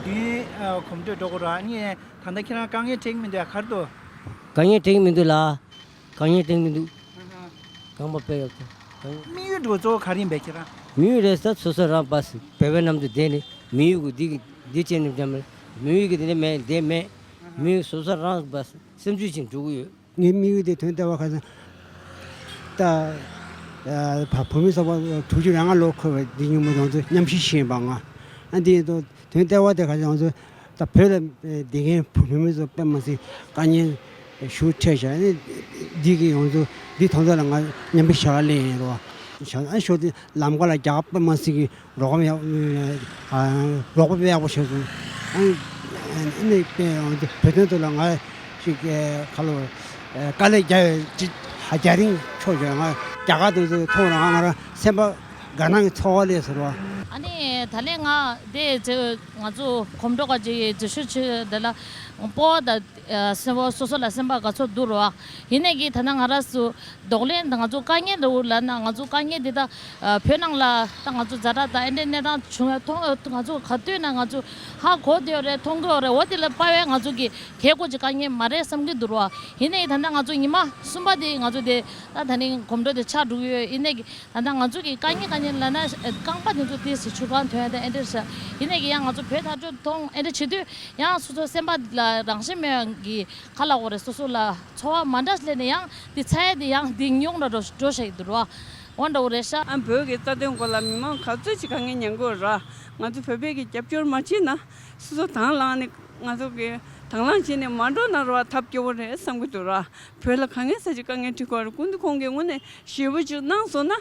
བདུན་ཨ་གོམ་བགྲོད་འགྲོ་གི་རེད། ཨ་ནི་ད་ལྟ་ཁྱེད་རང་དཀའ་ངལ་འཕྲད་ཀྱི་མི་འདུག་ཡ། ག་རེ་འདུག་དཀའ་ངལ་འཕྲད་ཀྱི་མི་འདུག་ལ། དཀའ་ངལ་འཕྲད་ཀྱི་མི་འདུག་ཨ་ཧ། རྐང་པ་དཔེ་ཡག་པོ། དཀའ་ངལ། དམིགས་ཡུལ་འདྲ་བོ་གཙོ་བོ་ག་རེ་ཡིན་པས་ཁྱེད་རང་། དམིགས་ཡུལ་རེད་ས། སོ་སོ་རང་པ་སི་བོད་པའི་ནང་དུ་བསྡད་ནས་དམིགས་ཡུལ་གུ་འདི་འདི་བྱས་ནས་འགྲམ་དམིགས་ཡུལ་གི་དེ་འདྲ་མེད་བསྡད་མེད། དམིགས་ཡུལ་སོ་སོ་རང་པ་སི་སེམས་ཤུགས་ཅན་འགྲོ་གི་ཡོད། ངའི་དམིགས་ཡུལ་དེ་དོན་ལྟ་བ་ཁ་སང་། ད་ཨ་བ་བུད་མེད་ཚོགས་པ་དྲུག་ཅུ་རེ་ལྔ་ལོ་འཁོར་བའི་འདི་ཉིན་མོ་ང་ཚོ་མཉམ་ཞུགས་བྱས་པ་ང་། ཨ་འདི་ཡིན་དུས་དོན་ལྟ་བ་དེ་ཁ་སང་ང་ཚོ་ད་བོད་ལ་བསྡད་མཁན་བུད་མེད་ཚོ་དཔེ་མ་སྲིད་དཀའ་ངལ་ཞེ་པོ་འཕྲད་བཞག་ཨ་ནི་འདི་གི་ང་ཚོ་འདི་དོན་དག་ལ་ང་མཉམ་ཞུགས་བྱ་ག་སླེབས་ཡིན་རོ། བྱ་ཨ་ཞོ་དེ་ལམ་ཁ་ལ་རྒྱ་གར་དཔེ་མ་སྲིད་ཀྱི་རོགས་པ་ཡག་ཨ་རོགས་པ་དཔེ་ཡག་པོ་བྱས་སོང་། ཨ་ནི་དཔེ་བོད་དོན་ཐོག་ལ་ང་ཞིག་ཁ་ལོ་དཀའ་ལས་རྒྱག་ཡོད་ཅིག་ཧ་རྒྱ་རིང་ཆོག་བྱས། ང་རྒྱ་གར་དུ་ཚོ་མཐོང་རང་ང་རང་སེམས་པ་དགའ་སྣང་གི་ཚོར་བ་སླེབས་ཟེར་བ། ཨ་ནི་ད་ལན་ང་དེ་ང་ཚོ་གོམ་བགྲོད་ཀྱི་རྗེས་ཞུ་ཆེད་དེ་ལ་སྤོ་བོ་དང་སེམས་པ་སོ་སོ་ལ་སེམས་པ་དགའ་ཚོར་འདུག་རོ། ཡིན་ནའི་གི་ད་ལྟ་ང་རང་ཚོ་གདོང་ལེན་དང་ང་ཚོ་དཀའ་ངལ་འདྲ་བོ་ལབ་ན་ང་ཚོ་དཀའ་ངལ་འདི་ད་བོད་ནང་ལ་ད་ང་ཚོ་ཛ་དྲག་དང་ཨེ་འདྲའི་གནས་སྟངས་བྱུང་བའི་མཐོང་ང་ཚོ་ག་དུས་ན་ང་ཚོ་ཧ་གོ་བསྡད་ཡོད་རེད། མཐོང་གི་ཡོད་རེད། འོ་དེ་ལ་དཔའ་བའི་ང་ཚོ་གི་གལ་དགོས་ཀྱི་དཀའ་ངལ་མ་རེད་བསམ་གྱི་འདུག་རོ། ཡིན་ནའི་ད་ལྟ་ང་ཚོ་ཉི་མ་གསུམ་པ་དེ་ང་ཚོ་དེ་ད་ད་ནི་གོམ་བགྲོད་དེ་ཆགས་འགྲོ་གི་ཡོད། ཡིན་ནའི་གི་ད་ལྟ་ང་ཚོ་གི་དཀའ་ངལ་དཀའ་ངལ་ལབ་ན་རྐང་པ་དེ་ཚོ་ཏོག་ཙམ་ཆུ་ཁང་ཐོན་ཡ་དང་ཨེ་འདྲ་ཤག་ཡིན་ནའི་གི་ཡང་ང་ཚོ་བོད་དར་ལྕོག་མཐོང་ཨེ་འདྲ་བྱེད་དུས་ཡང་སོ་སོ་སེམས་པ་ལ་རང་བཞིན་མེད་ཀྱི་ག་ལབ་དགོས་རེད། སོ་སོ་ལ་ཚོར་བ་མ་འདྲ་སླེབས་ནས་ཡང་འདི་ཚ་ཡ་འདི་ཡང་འདི་ཉུང་ར་འགྲོ་འགྲོ་ཤག་འདུག་རོ། འོ་འདྲ་བོ་རེད་ཤག་ཨ་བོད་ཀྱི་རྩ་དོན་སྐོར་ལ་མི་མང་ག་ཚོད་ཅིག་དཀའ་ངལ་མྱངས་ཀྱི་ཡོད་ར། ང་ཚོ་བོད་པས་ཀྱི་རྒྱབ་སྐྱོར་མ་བྱས་ན་སོ་སོ་དང་བླངས་ནས་ ང་ཚོ་གི་དང་བླངས་བྱས་ནས་མ་འགྲོ་ན་ར་བ་ཐབས་སྐྱོ་བོ་རེད་བསམ་གྱི་འདུག་ར། བོད་ལ་གང་ཡིན་ས་ཅིག་དཀའ་ངལ་འཕྲད་ཀྱི་ཡོད་རེད། སྐུ་མདུན་ཁོང་གིས་དངོས་གནས་ཞེ་པོ་ཅིག་གནང་སོང་ན།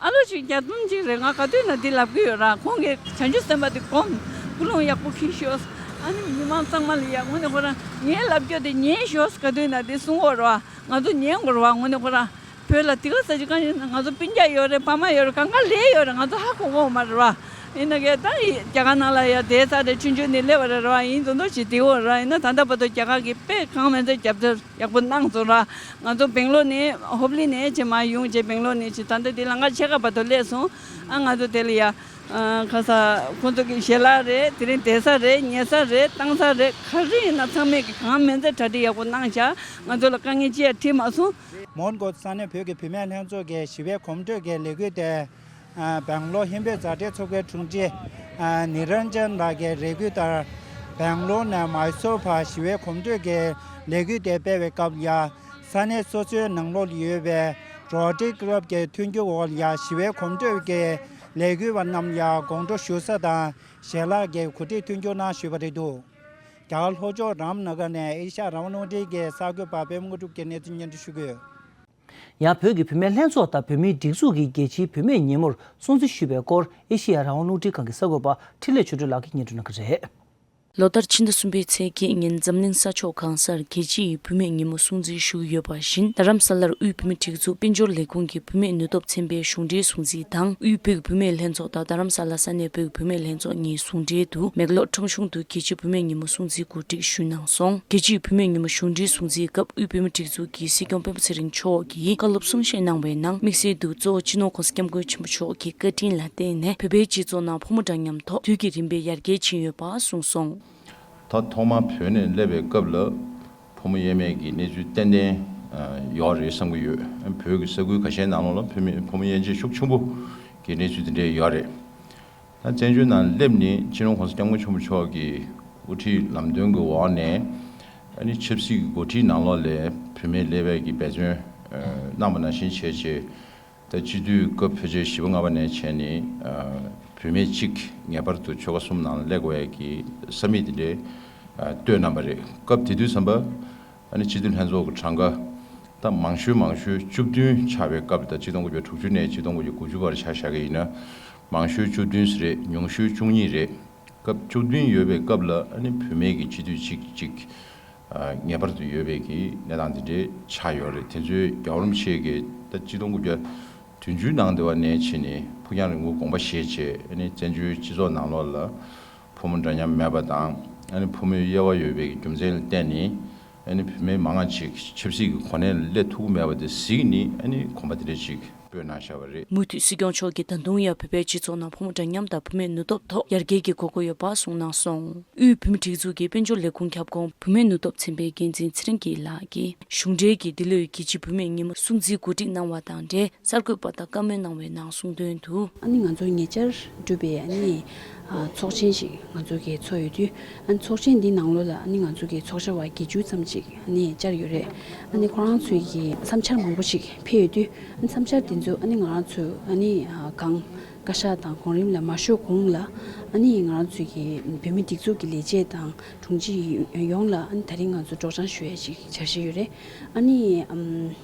ཨ་ལོ་ཅིག་བརྒྱ་སྟོང་ཅིག་རེད། ང་ག་དུས་ན་འདི་ལབ་ཀྱི་ཡོད་ར། ཁོང་གིས་བྱང་ཆུབ་སེམས་དཔའ་དེ་སྒོམ། ཀུན་སློང་ཡག་པོ་གྱིས་ཤོག། ཨ་ནི་མི་མང་ཚང་མ་ལ་ཡ་དངོས་གནས་ཁོ་རང་ངའི་ལབ་རྒྱུ་དེ་ཉན་ཤོག། ག་དུས་ན་འདི་གསུང་གི་ཡོད་ར། ང་ཚོ་ཉན་དགོས་ར་བ། དངོས་གནས་ཁོ་རང་བོད་ལ་དེ་ག་ས་ཅིག་གང་ཡིན་ན་ང་ཚོ་སྤུན་ཀྱག་ཡོད་རེད། ཕ་མ་ཡོད་རེད། གང་ག་ལས་ཡོད་རེད། ང་ཚོ་ཧ་གོ་གོ་མ་རེད་བ། ཡིན་ན་གས་ད་རྒྱ་གར་ནང་ལ་ཡ་བསྡད་ས་རེད། ཆུང་ཆུང་ནས་སླེབས་པ་རེད་བ། ཡིན་དོན་དོ་ཅིག་བསྡད་ཡོད་ར། ཡིན་ན་ད་ལྟ་བར་དུ་རྒྱ་གར་གྱིས་དཔེ་གང་མིན་ཚད་རྒྱབ་སྐྱོར་ཡག་པོ་གནང་སོང་ར། ང་ཚོ་སྦེང་ལོར་ནས་ཧོབ་ལི་ནས་ཅེ་མ་ཡོང་ཅེ་སྦེང་ལོར་ནས་ཅེ་ད་ལྟ་དེ་ལམ་ཁ་ཕྱེད་ཀ་བར་དུ་སླེབས་སོང་། ཨ་ང་ཚོ་དེ་ལ་ཡ་ཁ་ས་ཁོང་ཚོ་གི་ཞལ་ལག་རེད། དེ་རིང་བསྡད་ས་རེད། ཉལ་ས་རེད། བཏང་ས་རེད། ག་རེ་ཡིན་ན་ཚང་མས་གི་གང་མིན་ཚད་གྲ་སྒྲིག་ཡག་པོ་གནང་བཞག། ང་ཚོ་ལ་དཀའ་ངལ་ཅི་ཡང་འཕྲད་མ་སོང་། མོན་གྷོ་ས་གནས་བོད་ཀྱི་བུད་མེད་ལྷན་ཚོགས་ཀྱི་ཞི་བའི་གོམ་བགྲོད་ཀྱི་ལས་འགུལ་དེ། ཨ་སྦེང་ལོར་ཧིན་བོད་མཛའ་འབྲེལ་ཚོགས་པའི་དྲུང་ཆེ་ཨ་ནི་རན་ཅན་ལགས་ཀྱིས་རེ་སྐུལ་ལྟར། སྦེང་ལོར་ནས་མའི་སོར་བར་ཞི་བའི་གོམ་བགྲོད་ཀྱི་ལས་འགུལ་དེ་སྤེལ་བའི་སྐབས་ལ། ས་གནས་སོ་སོའི་ནང་ལོགས་ལ་ཡོད་པའི་རོ་ཊ་རི་ཀི་ལབ་ཀྱི་མཐུན་འགྱུར་འོག་ལ་ཞི་བའི་གོམ་བགྲོད་ཀྱི་ལས་འགུལ་བ་རྣམས་ལ་དགོང་དྲོ་བཞུགས་ས་དང་ཞལ་ལག་གི་གོ་སྒྲིག་མཐུན་འགྱུར་གནང་ཞུས་པ་རེད་འདུག། རྒྱ་གར་ལྷོ་ཕྱོགས་རམ་ན་གར་ནས་ཨེ་ཤ་ཡ་རང་དབང་རླུང་འཕྲིན་གྱི་གསར་འགོད་པ་པད་མ་དངོས་གྲུབ་ཀྱིས་གནས་ཚུལ་སྙན་སྒྲོན་ཞུ་གི་ཡོད། ཡང་བོད་ཀྱི་བུད་མེད་ལྷན་ཚོགས་དང་བོད་མིའི་སྒྲིག་འཛུགས་ཀྱིས་རྒྱལ་སྤྱིའི་བུད་མེད་ཉིན་མོར་སྲུང་བརྩི་ཞུས་པའི་སྐོར་ཨེ་ཤེ་ཡ་རང་དབང་རླུང་འཕྲིན་ཁང་གི་གསར་འགོད་པ་འཕྲིན་ལས་ཆོས་སྒྲོན་ལགས་ཀྱིས་སྙན་སྒྲོན་གནང་གི་རེད། ལོ་ལྟར་ཕྱི་ཟླ་གསུམ་པའི་ཚེས་བརྒྱད་ཉིན་འཛམ་གླིང་ས་ཕྱོགས་གང་སར་རྒྱལ་སྤྱིའི་བུད་མེད་ཉིན་མོ་སྲུང་བརྩི་ཞུ་གི་ཡོད་པ་བཞིན། རྡ་རམ་ས་ལར་དབུས་བོད་མིའི་སྒྲིག་འཛུགས་དཔལ་འབྱོར་ལས་ཁུངས་ཀྱི་བུད་མེད་ནུས་སྟོབས་ཚན་པའི་གཞུང་འབྲེལ་སྲུང་བརྩི་དང་། དབུས་བོད་ཀྱི་བུད་མེད་ལྷན་ཚོགས་དང་རྡ་རམ་ས་ལ་ས་གནས་བོད་ཀྱི་བུད་མེད་ལྷན་ཚོགས་གཉིས་ཟུང་འབྲེལ་དུ་མེག་ལོར་ཁྲོམ་གཞུང་དུ་རྒྱལ་སྤྱིའི་བུད་མེད་ཉིན་མོ་སྲུང་བརྩིའི་གོ་སྒྲིག་ཞུས་གནང་སོང་། རྒྱལ་སྤྱིའི་བུད་མེད་ཉིན་མོ་གཞུང་འབྲེལ་སྲུང་བརྩིའི་སྐབས་དབུས་བོད་མིའི་སྒྲིག་འཛུགས་ཀྱི་སྲིད་སྐྱོང་སྤེན་པ་ཚེ་རིང་མཆོག་གིས་བཀའ་སློབ་གསུང་བཤད་གནང་བའི་ནང་། དམིགས་བསལ་དུ་གཙོ་བོ་སྤྱི་ནོར་༸གོང་ས་༸སྐྱབས་མགོན་ཆེན་པོ་མཆོག་གི་བཀའ་དྲིན་ལ་བརྟེན་ནས་བོད་པའི་སྤྱི་ཚོགས་ནང་ཕོ་མོ་འདྲ་མཉམ་ཐོག་དུས་ཀྱི་རིམ་པས་ཡར་རྒྱས་ཕྱིན་ཡོད་པ་གསུངས་སོང་། ད་ཐོག་མར་བོད་ནས་སླེབས་པའི་སྐབས་ལ་ཕོ་མོ་དབྱེ་མེད་ཀྱི་གནས་ཚུལ་ཏན་ཏན་ཡོད་རེད་བསམ་གྱི་ཡོད། བོད་ཀྱི་ས་ཁུལ་ཁ་ཤས་ནང་ལོགས་ལ་ཕོ་མོ་ཕོ་མོ་དབྱེ་འབྱེད་ཤུགས་ཆེན་པོ་གི་གནས་ཚུལ་དེ་འདྲས་ཡོད་རེད། ད་བཙན་བྱོལ་ནང་སླེབས་ནས་སྤྱི་ནོར་༸གོང་ས་༸སྐྱབས་མགོན་ཆེན་པོ་མཆོག་གི་དབུ་ཁྲིད་ལམ་སྟོན་གྱི་འོག་ནས་ཨ་ནི་ཆབ་སྲིད་ཀྱི་འགོ་ཁྲིད་ནང་ལོགས་ལ་བུད་མེད་སླེབས་པའི་གི་འབད་བརྩོན་གནང་བ་ནང་བཞིན་བྱས་བྱས། ད་སྤྱི་འཐུས་སྐབས་ཕལ་ཆེར་བཞི་པ་ལྔ་པ་ནས་བྱས་ནས་བུད་མེད་གཅིག་ངེས་པར་དུ་ཆོལ་ཁ་གསུམ་ནང་ལ་སླེབས་དགོས་ཡ་གི་ས་མིག་དེ་འདྲའི་བཏོད་གནང་པ་རེད། སྐབས་དེ་དུས་ཙམ་པ་ཨ་ནི་སྤྱི་འཐུས་ལྷན་ཚོགས་ཀྱི་གྲངས་ཀ་ད་མང་ཤོས་མང་ཤོས་བཅུ་བདུན་ཆགས་པའི་སྐབས། ད་ཆིག་སྟོང་དགུ་བརྒྱ་དྲུག་ཅུ་ནས་ཆིག་སྟོང་དགུ་བརྒྱ་དགུ་ཅུ་བར་ཆ་བཞག་གི་ཡིན་ན་མང་ཤོས་བཅུ་བདུན་ཙམ་རེད། ཉུང་ཤོས་བཅུ་གཉིས་རེད། སྐབས་བཅུ་བདུན་ཡོད་པའི་སྐབས་ལ་ཨ་ནི་བུད་མེད་ཀྱི་སྤྱི་འཐུས་གཅིག་གཅིག་ངེས་པར་དུ་ཡོད་པའི་གི་གནས་སྟངས་དེ་འདྲའི་ཆགས་ཡོད་རེད། དེ་ཚོའི་རྒྱལ་བ་རིན་པོ་ཆེ་གིས་ད་ཆིག་སྟོང་དགུ་བརྒྱ་བདུན་ཅུའི་ནང་དེ་བ་ནས་ཕྱིན་ནས་ཕུགས་རྒྱང་རིང་པོ་དགོངས་པ་བཞེས་བྱས། ཨ་ནི་བཙན་བྱོལ་སྤྱི་ཚོགས་ནང་ལོགས་ལ་ཕོ་མོ་འདྲ་མཉམ་མེད་པ་དང་། ཨ་ནི་ཕོ་མོའི་དབྱེ་བ་ཡོད་པའི་རྒྱུ་མཚན་ལ་བརྟེན་ནས་ཨ་ནི་བུད་མེད་མང་ང་ཅིག་ཆབ་སྲིད་ཀྱི་གོ་གནས་ལ་སླེབས་ཐུབ་ཀྱི་མེད་པ་དེ་གཟིགས་ནས་ཨ་ནི་གོམ་པ་དེ་འདྲ་ཅིག་སྤོས་གནང་བཞག་པ་རེད། མུ་མཐུད་སྲིད་སྐྱོང་མཆོག་གིས་ད་དུང་ཡང་བོད་པའི་སྤྱི་ཚོགས་ནང་ཕོ་མོ་འདྲ་མཉམ་དང་བུད་མེད་ནུས་སྟོབས་ཐོག་ཡར་རྒྱས་ཀྱི་དགོས་མཁོ་ཡོད་པ་གསུངས་གནང་སོང་། དབུས་བོད་མིའི་སྒྲིག་འཛུགས་ཀྱི་དཔལ་འབྱོར་ལས་ཁུངས་ཁྱབ་ཁོངས་བུད་མེད་ནུས་སྟོབས་ཚན་པའི་འགན་འཛིན་ཚེ་རིང་སྐྱིད་ལགས་ཀྱིས། གཞུང་འབྲེལ་གྱིས་འདི་ལོའི་རྒྱལ་སྤྱིའི་བུད་མེད་ཉིན་མོ་སྲུང་བརྩིའི་གོ་སྒྲིག་གནང་བ་དང་འབྲེལ། གསར་འགོད་པ་དང་བཀའ་མོལ་གནང་བའི་ནང་གསུངས་དོན་དུ། ཨ་ནི་ང་ཚོ་ཉེ་ཆར་བསྒྲུབས་པའི་ཨ་ནི་ཚོགས་ཆེན་ཞིག་ང་ཚོ་གིས་ཚོགས་ཡོད་དུས། ཨ་ནི་ཚོགས་ཆེན་འདི་ནང་ལོགས་ལ་ཨ་ནི་ང་ཚོ་གི་ཚོགས་བཅར་བ་བརྒྱད་ཅུ་ཙམ་ཞིག་ཨ་ནི་བཅར་ཡོད་རེད། ཨ་ནི་ཁོ་རང་ཚོའི་གི་བསམ་འཆར་མང་པོ་ཞིག་ཕེབས་ཡོད་དུས། ཨ་ནི་བསམ་འཆར་འདི་ཚོ་ཨ་ནི་ང་རང་ཚོས་ཨ་ནི་གང་བཀའ་ཤག་དང་གོང་རིམ་ལ་མ་ཞུས་གོང་ལ། ཨ་ནི་ང་རང་ཚོའི་གི་བོད་མིའི་སྒྲིག་འཛུགས་ཀྱི་ལས་བྱེད་དང་དྲུང་ཆེ་ཡོངས་ལ་ཨ་ནི་ད་རིང་ང་ཚོ་སྒྲོག་སྦྱང་ཞུ་ཡ་ཞིག་འཆར་གཞི་ཡོད་རེད། ཨ་ནི་ཨམ།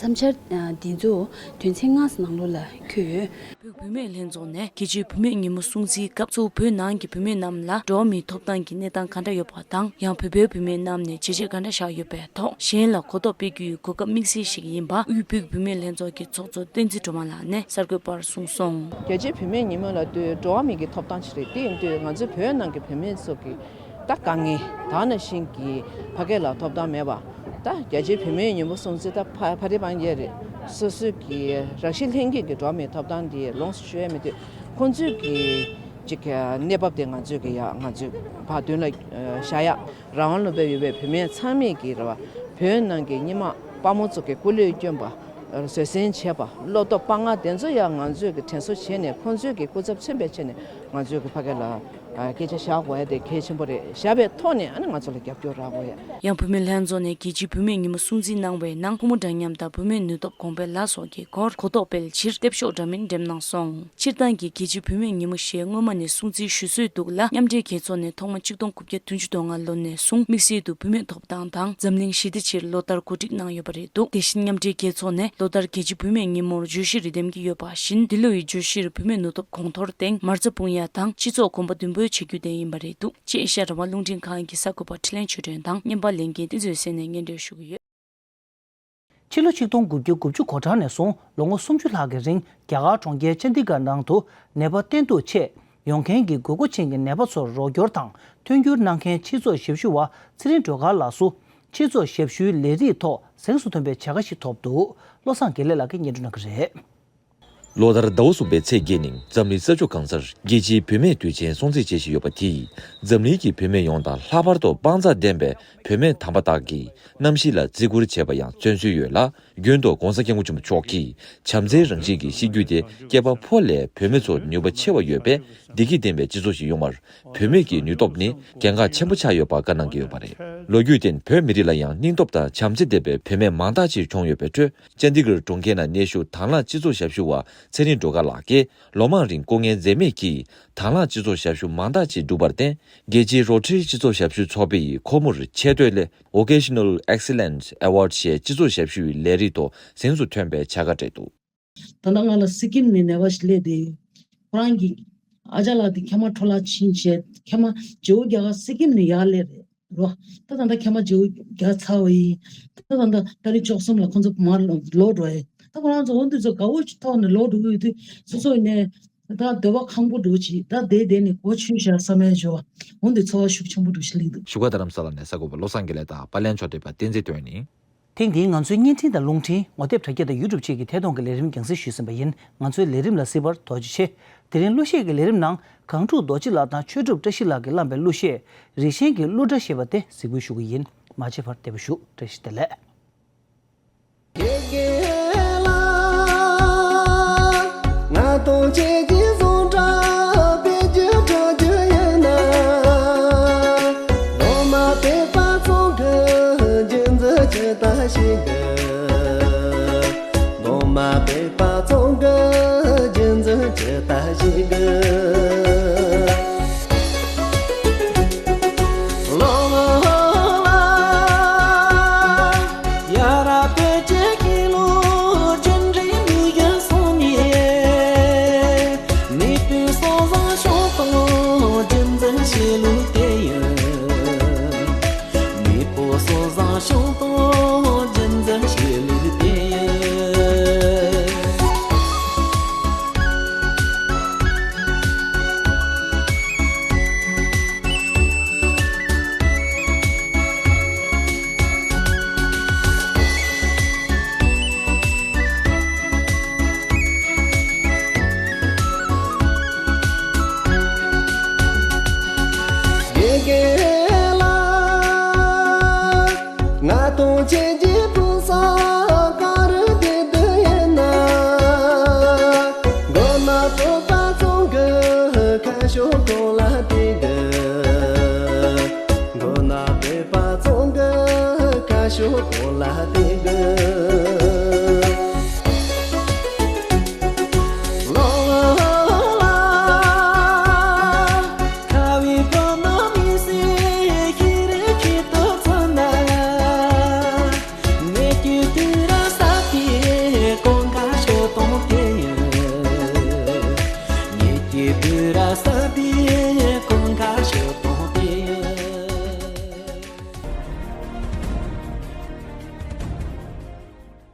བསམ་འཆར་འདི་ཚོ་དོན་ཚན་ལྔ་ཙམ་ནང་ལོགས་ལ་འཁོད་ཡོད། བོད་བུད་མེད་ལྷན་ཚོགས་ནས་རྒྱལ་སྤྱིའི་བུད་མེད་ཉིན་མོ་སྲུང་བརྩིའི་སྐབས་སུ་བོད་ནང་གི་བུད་མེད་རྣམས་ལ་འགྲོ་བ་མིའི་ཐོབ་ཐང་གི་གནས་སྟངས་ག་འདྲ་ཡོད་པ་དང་། ཡང་བོད་པའི་བུད་མེད་རྣམས་ནས་བྱས་རྗེས་ག་འདྲ་བཞག་ཡོད་པའི་ཐོག་གཞན་ལ་གོ་རྟོགས་སྤེལ་རྒྱུའི་གོ་སྐབས་དམིགས་བསལ་ཞིག་ཡིན་པ་དབུས་བོད་བུད་མེད་ལྷན་ཚོགས་ཀྱི་ཚོགས་གཙོ་བསྟན་འཛིན་སྒྲོལ་མ་ལགས་ནས་གསར་འགོད་པར་གསུངས་སོང་། རྒྱལ་སྤྱིའི་བུད་མེད་ཉིན་མོ་ལབ་དུས་འགྲོ་བ་མི་གི་ཐོབ་ཐང་ཞིག་རེད། དེ་ཡིན་དུས་ང་ཚོའི་བོད་ནང་གི་བུད་མེད་ཚོ་གི་ད་དཀའ་ངལ་ད་ནང་བཞིན་གྱི་ཕ་སྐད་ལ་ཐོབ་ཐང་མེད་པ། ད་རྒྱལ་སྤྱིའི་བུད་མེད་ཉིན་མོ་སྲུང་བརྩི་ད་ཕ་ཕ་རི་པང་རྒྱལ་རེད། སོ་སོའི་གི་རང་བཞིན་ལྷན་སྐྱེས་ཀྱི་འགྲོ་བ་མིའི་ཐོབ་ཐང་དེ་ལོངས་སུ་སྤྱོད་ཡ་མེད་དུས། ཁོང་ཚོའི་གི་ཅིག་གནས་བབ་དེ་ང་ཚོས་གི་ཡ་ང་ཚོས་བར་དོན་ལ་བཞག་ཡ། རང་དབང་ལུང་པའི་ཡོད་པའི་བུད་མེད་ཚང་མས་ཀྱི་རེད་བ། བོད་ནང་གི་སྔོན་མ་དཔའ་མོ་ཚོ་གི་སྐུ་ལས་བསྐྱོན་པ། བཟོད་བསྲན་བྱས་པ། བློ་སྟོབས་དཔའ་ངར་དེ་ཚོ་ཡང་ང་ཚོས་ཀྱི་དྲན་གསོ་བྱས་ནས་ཁོང་ཚོས་ཀྱི་སྐུ་ཚབ་མཚོན་པའི་ཆེད་ནས་ང་ཚོས་ཀྱི་ཕ་གི་ལ་ སྐད་ཆ་བཞག་དགོས་ཡ་དེ་གལ་ཆེན་པོ་རེད། བཞག་པའི་ཐོག་ནས་ཨ་ནི་ང་ཚོ་ལ་རྒྱབ་སྐྱོར་རག་དགོས་ཡ། ཡང་བུད་མེད་ལྷན་ཚོགས་ནས་རྒྱལ་སྤྱིའི་བུད་མེད་ཉིན་མོ་སྲུང་བརྩི་གནང་བའི་ནང་ཕོ་མོ་འདྲ་མཉམ་དང་བུད་མེད་ནུས་སྟོབས་གོང་འཕེལ་ལ་སོགས་ཀྱི་སྐོར་གོ་རྟོགས་སྤེལ་ཕྱིར་དེབ་ཤོག་འདྲ་མིན་འགྲེམས་གནང་སོང་། སྤྱིར་བཏང་གི་རྒྱལ་སྤྱིའི་བུད་མེད་ཉིན་མོ་ཞེས་སྔོན་མ་ནས་སྲུང་བརྩིའི་ཞུ་སྲོལ་འདུག་ལ། མཉམ་འབྲེལ་རྒྱལ་ཚོགས་ནས་ཐོག་མ་ཆིག་སྟོང་དགུ་བརྒྱ་བདུན་ཅུ་དོན་ལྔ་ལོ་ནས་བཟུང་དམིགས་བསལ་དུ་བུད་མེད་ཐོབ་ཐང་དང་འཛམ་གླིང་ཞི་བདེ་ཆེད་ལོ་ལྟར་གོ་སྒྲིག་གནང་ཡོད་པ་རེད་འདུག་དེ་བཞིན་མཉམ་འབྲེལ་རྒྱལ་ཚོགས་ནས་ལོ་ལྟར་རྒྱལ་སྤྱིའི་བུད་མེད་ཉིན་མོར་བརྗོད་གཞི་རེ་འདེམས་ཀྱི་ཡོད་པ་བཞིན། འདི་ལོ་ཡི་བརྗོད་གཞིར་བུད་མེད་ནུས་སྟོབས་གོང་མཐོར་བརྟེན་མ་རྩ་སྤུངས་ཡ་དང་སྤྱི་ཚོགས་གོམ་པ་མདུན་སྤོས་བྱེད་རྒྱུ་དེ་ཡིན་པ་རེད་འདུག་ཅེས་ཨེ་ཤ་ཡ་རང་དབང་རླུང་འཕྲིན་ཁང་གི་གསར་འགོད་པ་འཕྲིན་ལས་ཆོས་སྒྲོན་དང་བརྙན་པར་ལེན་མཁན་བསྟན་འཛིན་བཟང་ནས་སྙན་སྒྲོན་ཞུ་གི་ཡོད། ཕྱི་ལོ་ཆིག་སྟོང་དགུ་བརྒྱ་དགུ་བཅུ་གོ་གྲངས་ནས་བཟུང་ལོ་ངོ་སུམ་ཅུ་ལྷག་གི་རིང་རྒྱ་གར་གྲོང་ཁྱེར་ཅན་ཌི་གྷར་ནང་དུ་ནད་པ་གཏན་དུ་ཆད་ཡོང་མཁན་གྱི་དགོས་མཁོ་ཅན་གྱི་ནད་པ་ཚོར་རོགས་སྐྱོར་དང་མཐུན་འགྱུར་གནང་མཁན་སྤྱི་ཚོགས་ཞབས་ཞུ་བ་ཚེ་རིང་སྒྲོལ་དཀར་ལགས་སུ་སྤྱི་ཚོགས་ཞབས་ཞུའི་ལས་རིགས་ཐོག་གཟེངས་སུ་ཐོན་པའི་བྱ་དགའ་ཞིག་ཐོབ་འདུག་བློ་བཟང་དགེ་ལེགས་ལགས་ཀྱིས་སྙན་སྒྲོན་གནང་གི་རེད། ལོ་ལྟར་ཟླ་བ་གསུམ་པའི་ཚེས་བརྒྱད་ཉིན་འཛམ་གླིང་ས་ཕྱོགས་གང་སར་རྒྱལ་སྤྱིའི་བུད་མེད་དུས་ཆེན་སྲུང་བརྩི་བྱེད་བཞིན་ཡོད་པ་དེས་འཛམ་གླིང་གི་བུད་མེད་ཡོངས་དང་ལྷག་པར་དུ་དཔའ་མཛངས་ལྡན་པའི་བུད་མེད་དམ་པ་དག་གི་རྣམ་ཤེས་ལ་བརྩི་བཀུར་བྱེད་པ་ཡང་མཚོན་ཚུལ་ཡོད་ལ། རྒྱུན་དུ་༸གོང་ས་༸སྐྱབས་མགོན་ཆེན་པོ་མཆོག་གིས་བྱམས་བརྩེའི་རང་བཞིན་གྱི་གཤིས་རྒྱུད་དེ་སྐྱེས་པ་ཕོ་ལས་བུད་མེད་ཚོར་ནུས་པ་ཆེ་བ་ཡོད་པས། བདེ་སྐྱིད་ལྡན་པའི་སྤྱི་ཚོགས་ཤིག་ཡོང་བར་བུད་མེད་ཀྱི་ནུས་སྟོབས་ནི་གལ་འགངས་ཆེན་པོ་ཆགས་ཡོད་པ་བཀའ་གནང་གི་ཡོད་པ་རེད། ལོ་རྒྱུས་སྟེང་བོད་མི་རིགས་ལ་ཡང་སྙིང་སྟོབས་དང་བྱམས་བརྩེ་ལྡན་པའི་བུད་མེད་མང་དག་ཅིག་བྱུང་ཡོད་པའི་ཁྲོད། ཅན་ཌི་གྷར་གྲོང་ཁྱེར་ནང་གནས་བཞུགས་དང་བླངས་སྤྱི་ཚོགས་ཞབས་ཞུ་བ་ཚེ་རིང་སྒྲོལ་དཀར་ལགས་ཀྱིས་ལོ་མང་རིང་སྐུ་ངལ་འཛེམས་མེད་ཀྱིས་དང་བླངས་སྤྱི་ཚོགས་ཞབས་ཞུ་མང་དག་ཅིག་བསྒྲུབས་པར་བརྟེན། རྒྱལ་སྤྱིའི་རོ་ཊ་རི་སྤྱི་ཚོགས་ཞབས་ཞུའི་ཚོགས་པ་ཡི་ཁོ་མོར་ཆེ་བསྟོད་སླད་Vocational Excellence Award ཞེས་སྤྱི་ཚོགས་ཞབས་ཞུའི་ལས་རིགས་ཐོག་གཟེངས་སུ་ཐོན་པའི་བྱ་དགའ་སྤྲད་འདུག་ད་ལྟ་ང་ལ་སི་ཀིམ་ནས་ནད་པ་ཞིག་སླེབས་ཏེ། ཁོ་རང་གི་ཨ་ཅག་ལགས་དེ་མཁལ་མ་འཕྲོ་བརླག་ཕྱིན་བྱས་མཁལ་མ་བརྗེ་པོ་རྒྱག་ག་སི་ཀིམ་ནས་ཡར་སླེབས་རེད་རོ། ད་ད་ལྟ་མཁལ་མ་བརྗེ་པོ་རྒྱག་ཚར་བ་ཡིན། ད་ད་ལྟ་ཏ་རིག་བཅུ་གསུམ་ལ་ཁོང་ཚོ་མར་ལོག་འགྲོ་ཡིན། ད་ཁོ་རང་ཚོ་འོ་འདི་ཚོ་དགའ་བོ་ཐོག་ནས་ལོག་འགྲོ་གི་ཡོད་དུས་སོ་སོ་ནས་ད་འདོད་པ་ཁེངས་པོ་འགྲོ་བྱེད་ད་བསྡད་བསྡད་ནས་སྒོ་ཕྱེ་བཞག་བསམ་ཡས་བྱོས་པ་འོ་འདི་ཚོར་བ་ཤུགས་ཆེན་པོ་འགྲོ་ཞིག་སླེབས་འདུག་བཞུགས་སྒར་རྡ་རམ་ས་ལ་ནས་གསར་འགོད་པ་བློ་བཟང་དགེ་ལེགས་དང་པར་ལེན་ཕྱོགས་སྒྲིག་པ་བསྟན་འཛིན་དོན་གཉིས། ཐེངས་འདིའི་ང་ཚོའི་བརྙན་འཕྲིན་དང་རླུང་འཕྲིན་ངོ་དེབ་དྲ་རྒྱ་དང་ཡུ་ཊུབ་བཅས་ཀྱི་ཐད་གཏོང་གི་ལས་རིམ་རྒྱང་སྲིང་ཞུས་ཟིན་པ་ཡིན། ང་ཚོའི་ལས་རིམ་ལ་གཟིགས་པར་ཐུགས་རྗེ་ཆེ། དེ་རིང་གླུ་གཞས་ཀྱི་ལས་རིམ་ནང་གངས་ཕྲུག་རྡོ་རྗེ་ལགས་དང་ཆོས་གྲུབ་བཀྲ་ཤིས་ལགས་ཀྱིས་བླངས་པའི་གླུ་གཞས་རིན་ཆེན་གྱི་གླུ་སྒྲ་ཞེས་པ་དེ་གཟིགས་འབུལ་ཞུ་གི་ཡིན། མ་བརྗེད་པར་བདེ་པོ་བཞུགས། བཀྲ་ཤིས་བདེ་ལེགས། དགེ་རྒན་ལགས། ང་དང་ཁྱེད་ཀྱི་ཟུང་འབྲེལ་སྤེལ་རྒྱུ་དྲག་རྒྱུ་ཡིན་ན། མདོ་སྨད་པའི་དཔའ་མཛངས་ཀྱི་རྒྱུད་འཛིན་ཇི་ལྟར་ཞིག་དགོས། མདོ་སྨད་པའི་དཔའ་མཛངས་ཀྱི་རྒྱུད་འཛིན་ཇི་ལྟར་ཞིག་དགོས། དགེ་རྒན་ལགས། ང་དང་ཁྱེད་ཀྱི་ཕུགས་བསམ་ག་རེ་བསྡད་དུ་ཡིན་ན། མགོ་ན་བོད་པ་ཚང་གི་ཁ་ཕྱོགས་གང་ལ་བལྟས་དགོས། མགོ་ན་བོད་པ་ཚང་གི་ཁ་ཕྱོགས་གང་ལ་བལྟས་དགོས།